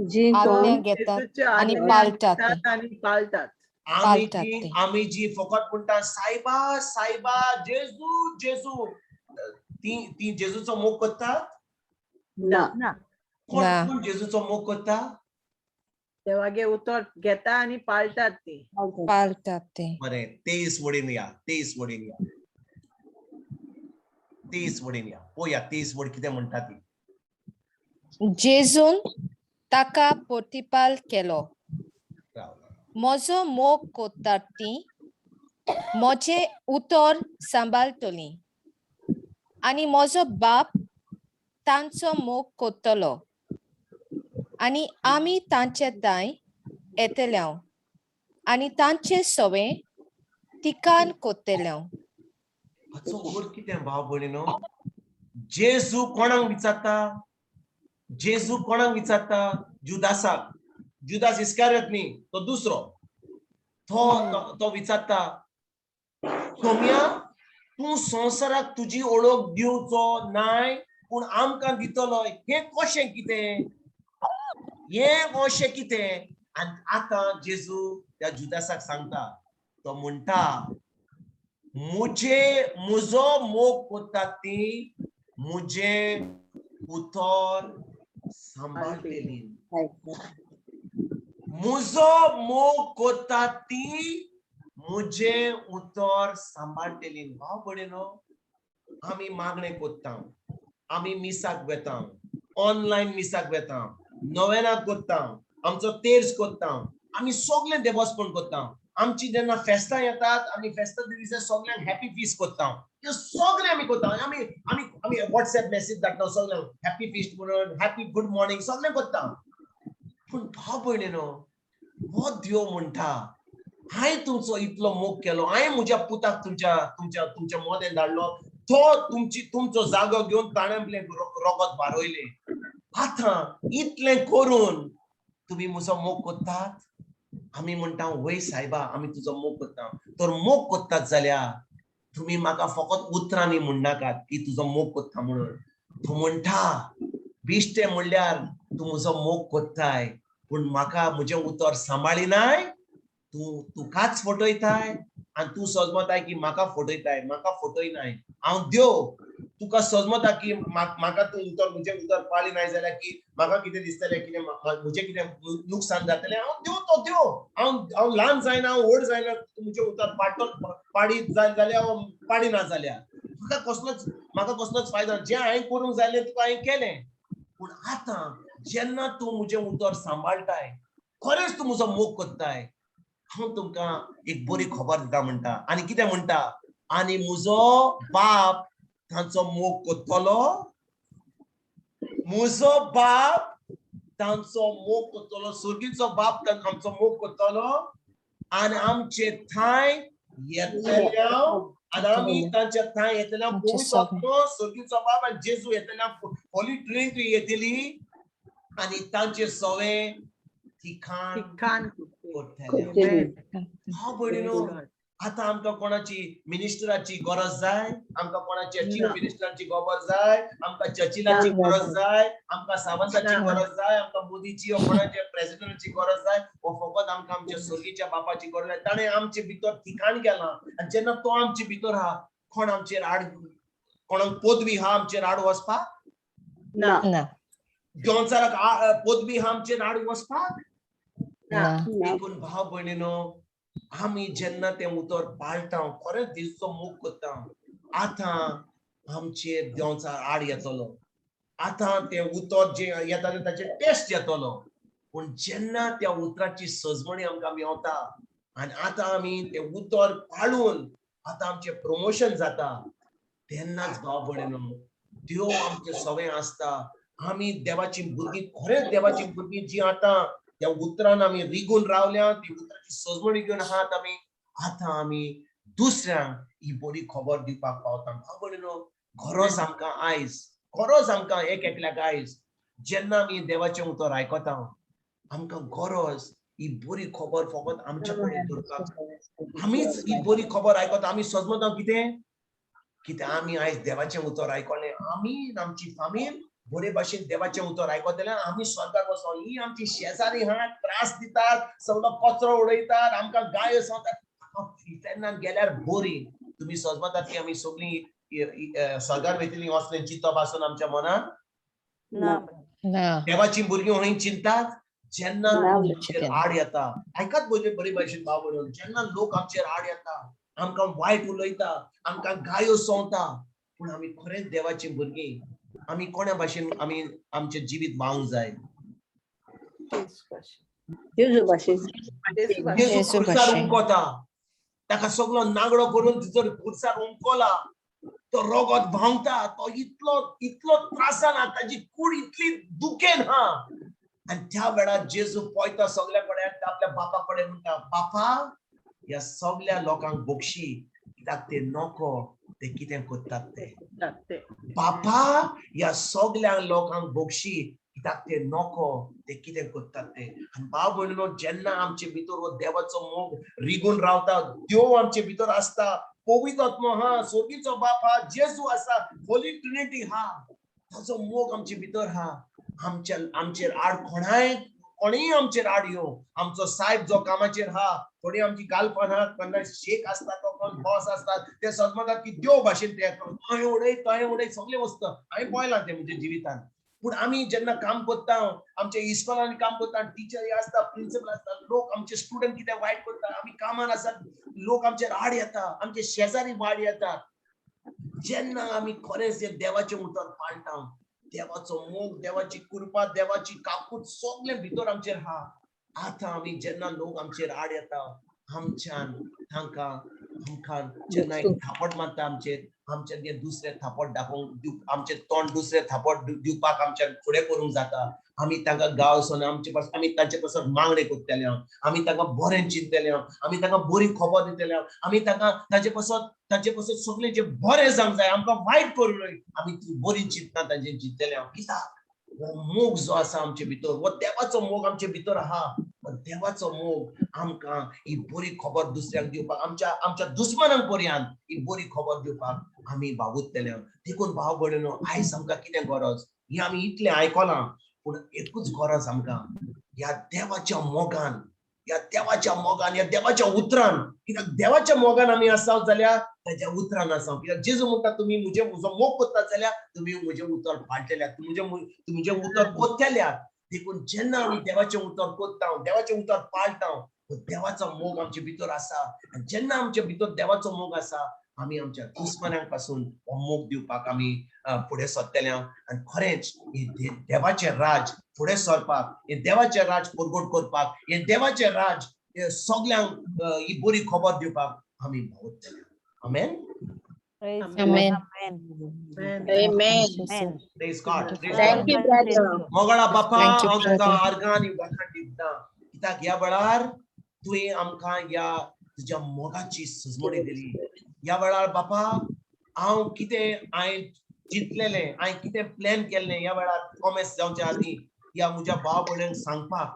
जी आज्ञा कोण घेतात जेजूच्या आनी आज्ञा पाळटात. घेतात आनी पाळटात. आमी पाळटात जी ते. आमी जी फकत म्हणटा सायबा सायबा, जेजू जेजू, ती ती जेजूचो मोग कोत्तात? ना. ना. कोण ना. कोण जेजूचो मोग कोत्ता? देवागे उतर घेता आनी पाळटात ती. पाळटात ते. बरें, 23 वडीन या, 23 वडीन या, 23 वडीन या. पोया 23 वड कितें म्हणटा ती. जेजून ताका प्रतिपाल केलो, राव. म्हजो मोग कोत्तात ती म्हजें उतर सांबाळटलीं आनी म्हजो बाप तांचो मोग कोत्तलो आनी आमी तांचे दाय येतले आनी तांचे सवें तिकान कोत्तले. हाचो अर्थ कितें भाव भयणीनो? जेजू कोणाक विचारता? जेजू कोणाक विचारता? जुदासाक. जुदास इस्कारियत न्ही, तो दुसरो. तो तो- तो विचारता, सोम्या, तूं संवसाराक तुजी ओळख दिवचो नाय पूण आमकां दितलो, हें कशें कितें? हें अशें कितें? आनी आतां जेजू त्या जुदासाक सांगता. तो म्हणटा, मुझे मुजो मोग कोत्ता ती मुझे उतर सांबाळटली. मुजो मोग कोत्ता ती मुझे उतर सांबाळटली. भाव भयणीनो, आमी मागणें कोत्ता, आमी मिसाक वेता, ऑनलायन मिसाक वेता, नवेनाक कोत्ता, आमचो तेर्स कोत्ता, आमी सगळें देवस्पण कोत्ता. आमची जेन्ना फेस्तां येतात, आमी फेस्तां दिसा सगळ्यांक हॅपी फीस्ट कोत्ता. हे सगळें आमी कोत्ता. आमी आमी आमी वॉट्सएप मेसेज धाडटा सगळ्यांक, हॅपी फिस्ट म्हणून, हॅपी गुड मॉर्निंग, सगळें कोत्ता. पूण भाव भयणीनो, हो देव म्हणटा, हांवें तुमचो इतलो मोग केलो, हांवें म्हज्या पुताक तुमच्या तुमच्या तुमच्या मोदें धाडलो, तो तुमची तुमचो जागो घेवन ताणें आपलें रोगत बारयलें. आतां इतलें करून तुमी म्हजो मोग कोत्तात? आमी म्हणटा, वय सायबा, आमी तुजो मोग कोत्ता. तर मोग कोत्तात जाल्यार तुमी म्हाका फकत उतरांनी म्हणनाकात की तुजो मोग कोत्ता म्हणून. तूं म्हणटा, बिश्टें म्हणल्यार तूं म्हजो मोग कोत्ताय पूण म्हाका म्हजें उतर सांबाळिनाय, तूं तुकाच फटयताय आनी तूं सजमताय की म्हाका फटयताय. म्हाका फटयनाय, हांव देव. तुका सजमता की म्हाका तूं उतर म्हजें उतर पाळी नाय जाल्यार की म्हाका कितें दिसतलें, कितें म्हजें कितें लुकसाण जातलें? हांव देव, तो देव. हांव हांव ल्हान जायना, हांव व्हड जायना. तूं म्हजें उतर पाडटो पाडीत जाल्यार पाडिना जाल्यार म्हाका कसलोच फायदो ना. जें हांवें करूंक जाय तुका हांवें केलें. पूण आतां जेन्ना तूं म्हजें उतर सांबाळटाय, खरेंच तूं म्हजो मोग कोत्ताय, हांव तुमकां एक बरी खबर दिता म्हणटा. आनी कितें म्हणटा? आनी म्हजो बाप तांचो मोग कोत्तलो. म्हजो बाप तांचो मोग कोत्तलो. सुर्गीचो बाप आमचो मोग कोत्तलो आनी आमचे थांय येतले आनी आमी तांच्या थांय येतले. आमचे पवित्र सगळे. आत्मो, सुर्गीचो बाप आनी जेजू येतले, होली ट्रिनिटी येतली आनी तांचे सवे थिकान तिखान कोत्तले. Amen. भाव भयणीनो, आतां आमकां कोणाची मिनिस्टराची गरज जाय? आमकां कोणाच्या चीफ ना. मिनिस्टराची गरज जाय? आमकां चर्चिलाची ना. गरज जाय? आमकां सावंताची ना. गरज जाय? आमकां मोदीची वो कोणाच्या प्रेसिडेंटाची गरज जाय? वो फकत आमकां आमच्या स्वर्गीच्या बापाची गरज जाय. ताणें आमचे भितर ठिकाण केलां आनी जेन्ना तो आमचे भितर आहा, कोण आमचेर आड कोणाक पदवी हा आमचेर आड वचपाक? ना. ना. देंवचाराक पदवी हा आमचेर आड वचपाक? ना. देखून भाव भयणीनो, आमी जेन्ना तें उतर पाळटा, खरेंच जेजूचो मोग करता, आतां आमचेर देंवचार आड येतलो, आतां तें उतर जें येता तें ताचेर टेस्ट येतलो. पूण जेन्ना त्या उतराची सजमणी आमकां मेवता आनी आतां आमी तें उतर पाळून आतां आमचें प्रमोशन जाता, तेन्नाच भाव भयणीनो देव आमचें सगळें आसता. आमी देवाची भुरगीं, खरेंच देवाची भुरगीं जी आतां त्या उतरान आमी रिगून रावल्या, ती उतराची सजमणी घेवन आहात आमी, आतां आमी दुसऱ्यांक ही बरी खबर दिवपाक पावता. भाव भयणीनो, गरज आमकां आयज, गरज आमकां एक एकल्याक आयज जेन्ना आमी देवाचें उतर आयकता, आमकां गरज ही बरी खबर फकत आमच्या कडेन दवरपाक. आमीच ही बरी खबर आयकता, आमी सजमता कितें कितें आमी आयज देवाचें उतर आयकलें, आमी आमची फामील बरे भाशेन देवाचें उतर आयकतले, आमी स्वर्गार वचों. ही आमची शेजारी हा त्रास दितात, सगळो कचरो उडयतात, आमकां गायो सांगतात, इफेर्नान गेल्यार बरी. तुमी सजमतात की आमी सगळीं स्वर्गार वयतलीं असलें चिंतप आसून आमच्या मनान? ना. देवाची भुरगीं हय चिंतात. जेन्ना आमचेर आड येता, आयकात बरे भाशेन भाव भयणीनो, जेन्ना लोक आमचेर आड येता, आमकां वायट उलयता, आमकां गायो सोंवता, पूण आमी खरेंच देवाची भुरगीं, आमी कोणा भाशेन आमी आमचें जिवीत वावूंक जाय? जेजू भाशेन. जेजू खुर्सार उमकोता, ताका सगलो नागडो करून जर खुर्सार उमकोला, तो रगत व्हांवता, तो इतलो इतलो त्रासान हा, ताजी कूड इतली दुखेन हा. आनी त्या वेळार जेजू पळयता सगल्या कडेन, आपल्या बापा कडेन म्हणटा, बापा ह्या सगल्या लोकांक बक्षी, कित्याक ते नको ते कितें करतात ते. बापा ह्या सगल्या लोकांक बक्षी, कित्याक ते नको ते कितें करतात ते. आनी भाव भयणीनो, जेन्ना आमचे भितर हो देवाचो मोग रिगून रावता, देव आमचे भितर आसता, पवित्र आत्मो हा, सोगीचो बाप हा, जेजू आसा, होली ट्रिनिटी हा, ताचो मोग आमचे भितर हा. आमच्या आमचेर आड कोणाय कोणीय आमचेर आड येवं, आमचो सायब जो कामाचेर हा, थोडी आमची गालपण हा, कोणा शेक आसता, तो कोण बॉस आसतात, ते सजमतात की देव भाशेन ते हय उडय तंय उडय सगळें वस्त हांवें पळयलां तें म्हज्या जिवितान. पूण आमी जेन्ना काम करता, आमच्या इस्कॉलांनी काम करता, टिचरी आसता, प्रिंसिपल आसता, लोक आमचे स्टुडंट कितें वायट करता, आमी कामान आसात, लोक आमचेर आड येता, आमचे शेजारी वाड येता. जेन्ना आमी खरेंच देवाचें उतर पाळटा, देवाचो मोग, देवाची कृपा, देवाची काकूट सगळें भितर आमचेर हा. आतां आमी जेन्ना लोक आमचेर आड येता, आमच्यान तांकां आमकां जेन्ना एक थापट मारता आमचेर, आमच्यान ते दुसरें थापट दाखोवंक, आमचें तोंड दुसरें थापट दिवपाक आमच्यान फुडें करूंक जाता. आमी तांकां गांव वचून आमचे पासून आमी तांचे पासून मागणें करतले, आमी तांकां बरें चिंतले, आमी तांकां बरी खबर दितले, आमी तांकां तांचे पासून सगळें जें बरें जावंक जाय, आमकां वायट करूं न्हय, आमी बरी चिंतना तांचे चिंतले. कित्याक हो मोग जो आसा आमचे भितर, हो देवाचो मोग आमचे भितर आहा. देवाचो मोग आमकां ही बरी खबर दुसऱ्यांक दिवपाक, आमच्या आमच्या दुस्मानांक पर्यंत ही बरी खबर दिवपाक आमी वावुरतले. देखून भाव भयणीनो, आयज आमकां कितें गरज, ही आमी इतलें आयकलां, पूण एकूच गरज आमकां, ह्या देवाच्या मोगान, ह्या देवाच्या मोगान, ह्या देवाच्या उतरान. कित्याक देवाच्या मोगान आमी आसात जाल्यार ताच्या उतरान आसा. कित्याक जेजू म्हणटा, तुमी म्हजे म्हजो मोग करतात जाल्यार तुमी म्हजें उतर पाळटल्यात, तुमचें उतर कोत्तल्यात. देखून जेन्ना आमी देवाचें उतर कोत्ता, देवाचें उतर पाळटा, देवाचो मोग आमचे भितर आसा. आनी जेन्ना आमचे भितर देवाचो मोग आसा, आमी आमच्या दुस्मानांक पासून हो मोग दिवपाक आमी फुडें सरतले. आनी खरेंच हे देवाचें राज फुडें सरपाक, हे देवाचें राज परगट करपाक, हे देवाचें राज सगल्यांक ही बरी खबर दिवपाक आमी वावुरतले. आमेन. Amen. Amen. Praise God. Thank you, brother. मोगळा बापा, हांव तुका आर्गां आनी वाखाण दिता, कित्याक ह्या वेळार तुवें आमकां ह्या तुज्या मोगाची सजमणी दिली. ह्या वेळार बापा, हांव कितें हांवें चिंतलेलें, हांवें कितें प्लॅन केल्लें ह्या वेळार कॉमेस जावच्या आदीं ह्या म्हज्या भाव भयणींक सांगपाक,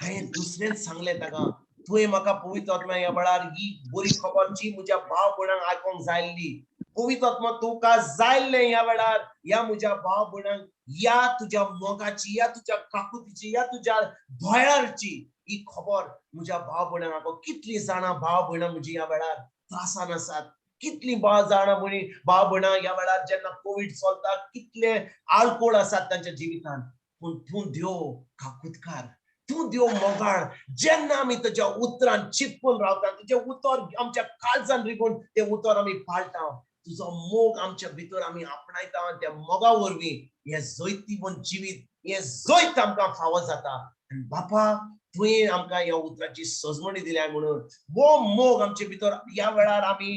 हांवें दुसरेंच सांगलें ताका. तुवें म्हाका पवित्र आत्मा ह्या वेळार ही बरी खबर जी म्हज्या भाव भयणांक आयकोंक जायल्ली, पवित्र आत्मा तुका जायल्लें ह्या वेळार ह्या म्हज्या भाव भयणांक ह्या तुज्या मोगाची, ह्या तुज्या काकुतीची, ह्या तुज्या दयाळची ही खबर म्हज्या भाव भयणांक आयको. कितलीं जाणां भाव भयणां म्हजी ह्या वेळार त्रासान आसात, कितली बा जाणां भयणी, भाव भयणां ह्या वेळार जेन्ना कोवीड चलता कितले आळकोळ आसात तांच्या जिवितान, पूण तूं देव काकुतकार, तूं देव मोगाळ. जेन्ना आमी तुज्या उतरान चिटकून रावता, तुजें उतर आमच्या काळजान रिगून तें उतर आमी पाळटा, तुजो मोग आमच्या भितर आमी आपणायता आनी त्या मोगा वरवीं हें जैतिवंत जिवीत, हें जैत आमकां फावो जाता. आनी बापा तुवें आमकां ह्या उतराची सजमणी दिल्या म्हणून हो मोग आमचे भितर ह्या वेळार आमी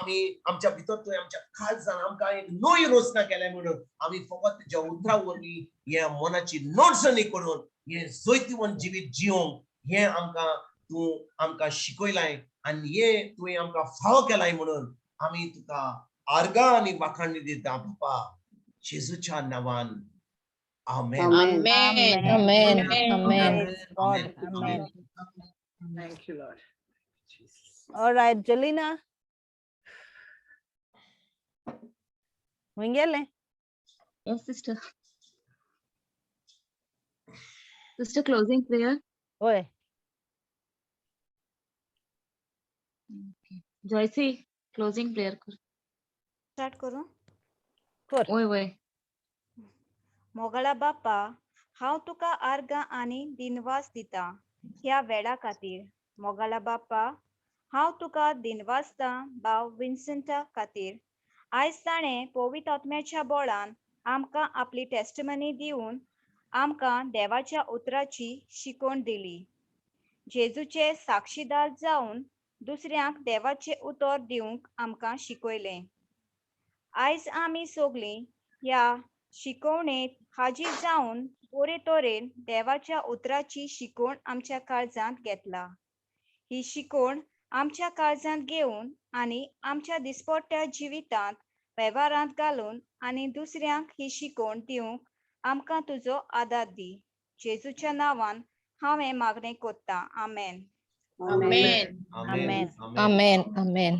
आमी आमच्या भितर तुवें आमच्या काळजान आमकां एक नवी रचना केल्या म्हणून आमी फकत तुज्या उतरा वरवीं ह्या मनाची नडसणी करून हें जैतिवंत जिवीत जिवंक हें आमकां तूं आमकां शिकयलाय आनी हें तुवें आमकां फावो केलाय म्हणून आमी तुका आर्गां आनी वाखाणी दिता बापा, जेजूच्या नांवान, आमेन. Amen. Amen. Amen. Praise God. Amen. Amen. Thank you, Lord. Jesus. All right, Jelena. Wingele. Yes, sister. Sister, closing prayer. Oy. Okay. Joycey, closing prayer. Start करूं? कर. ओय ओय. मोगाळा बापा, हांव तुका आर्गां आनी दिनवास दिता ह्या वेळा खातीर. मोगाळा बापा, हांव तुका दिनवासता भाव विन्संटा खातीर. आयज ताणें पवित्र आत्म्याच्या बोळान आमकां आपली टेस्टमनी दिवन आमकां देवाच्या उतराची शिकवण दिली. जेजूचे साक्षीदार जावन दुसऱ्यांक देवाचें उतर दिवंक आमकां शिकयलें. आयज आमी सगलीं ह्या शिकवणेंत हाजीर जावन बरे तरेन देवाच्या उतराची शिकवण आमच्या काळजांत घेतला. ही शिकवण आमच्या काळजांत घेवन आनी आमच्या दिसपट्ट्या जिवितांत वेव्हारांत घालून आनी दुसऱ्यांक ही शिकवण दिवंक आमकां तुजो आदार दी. जेजूच्या नांवान हांव हें मागणें कोत्तां. आमेन. Amen. Amen. Amen. Amen. Amen.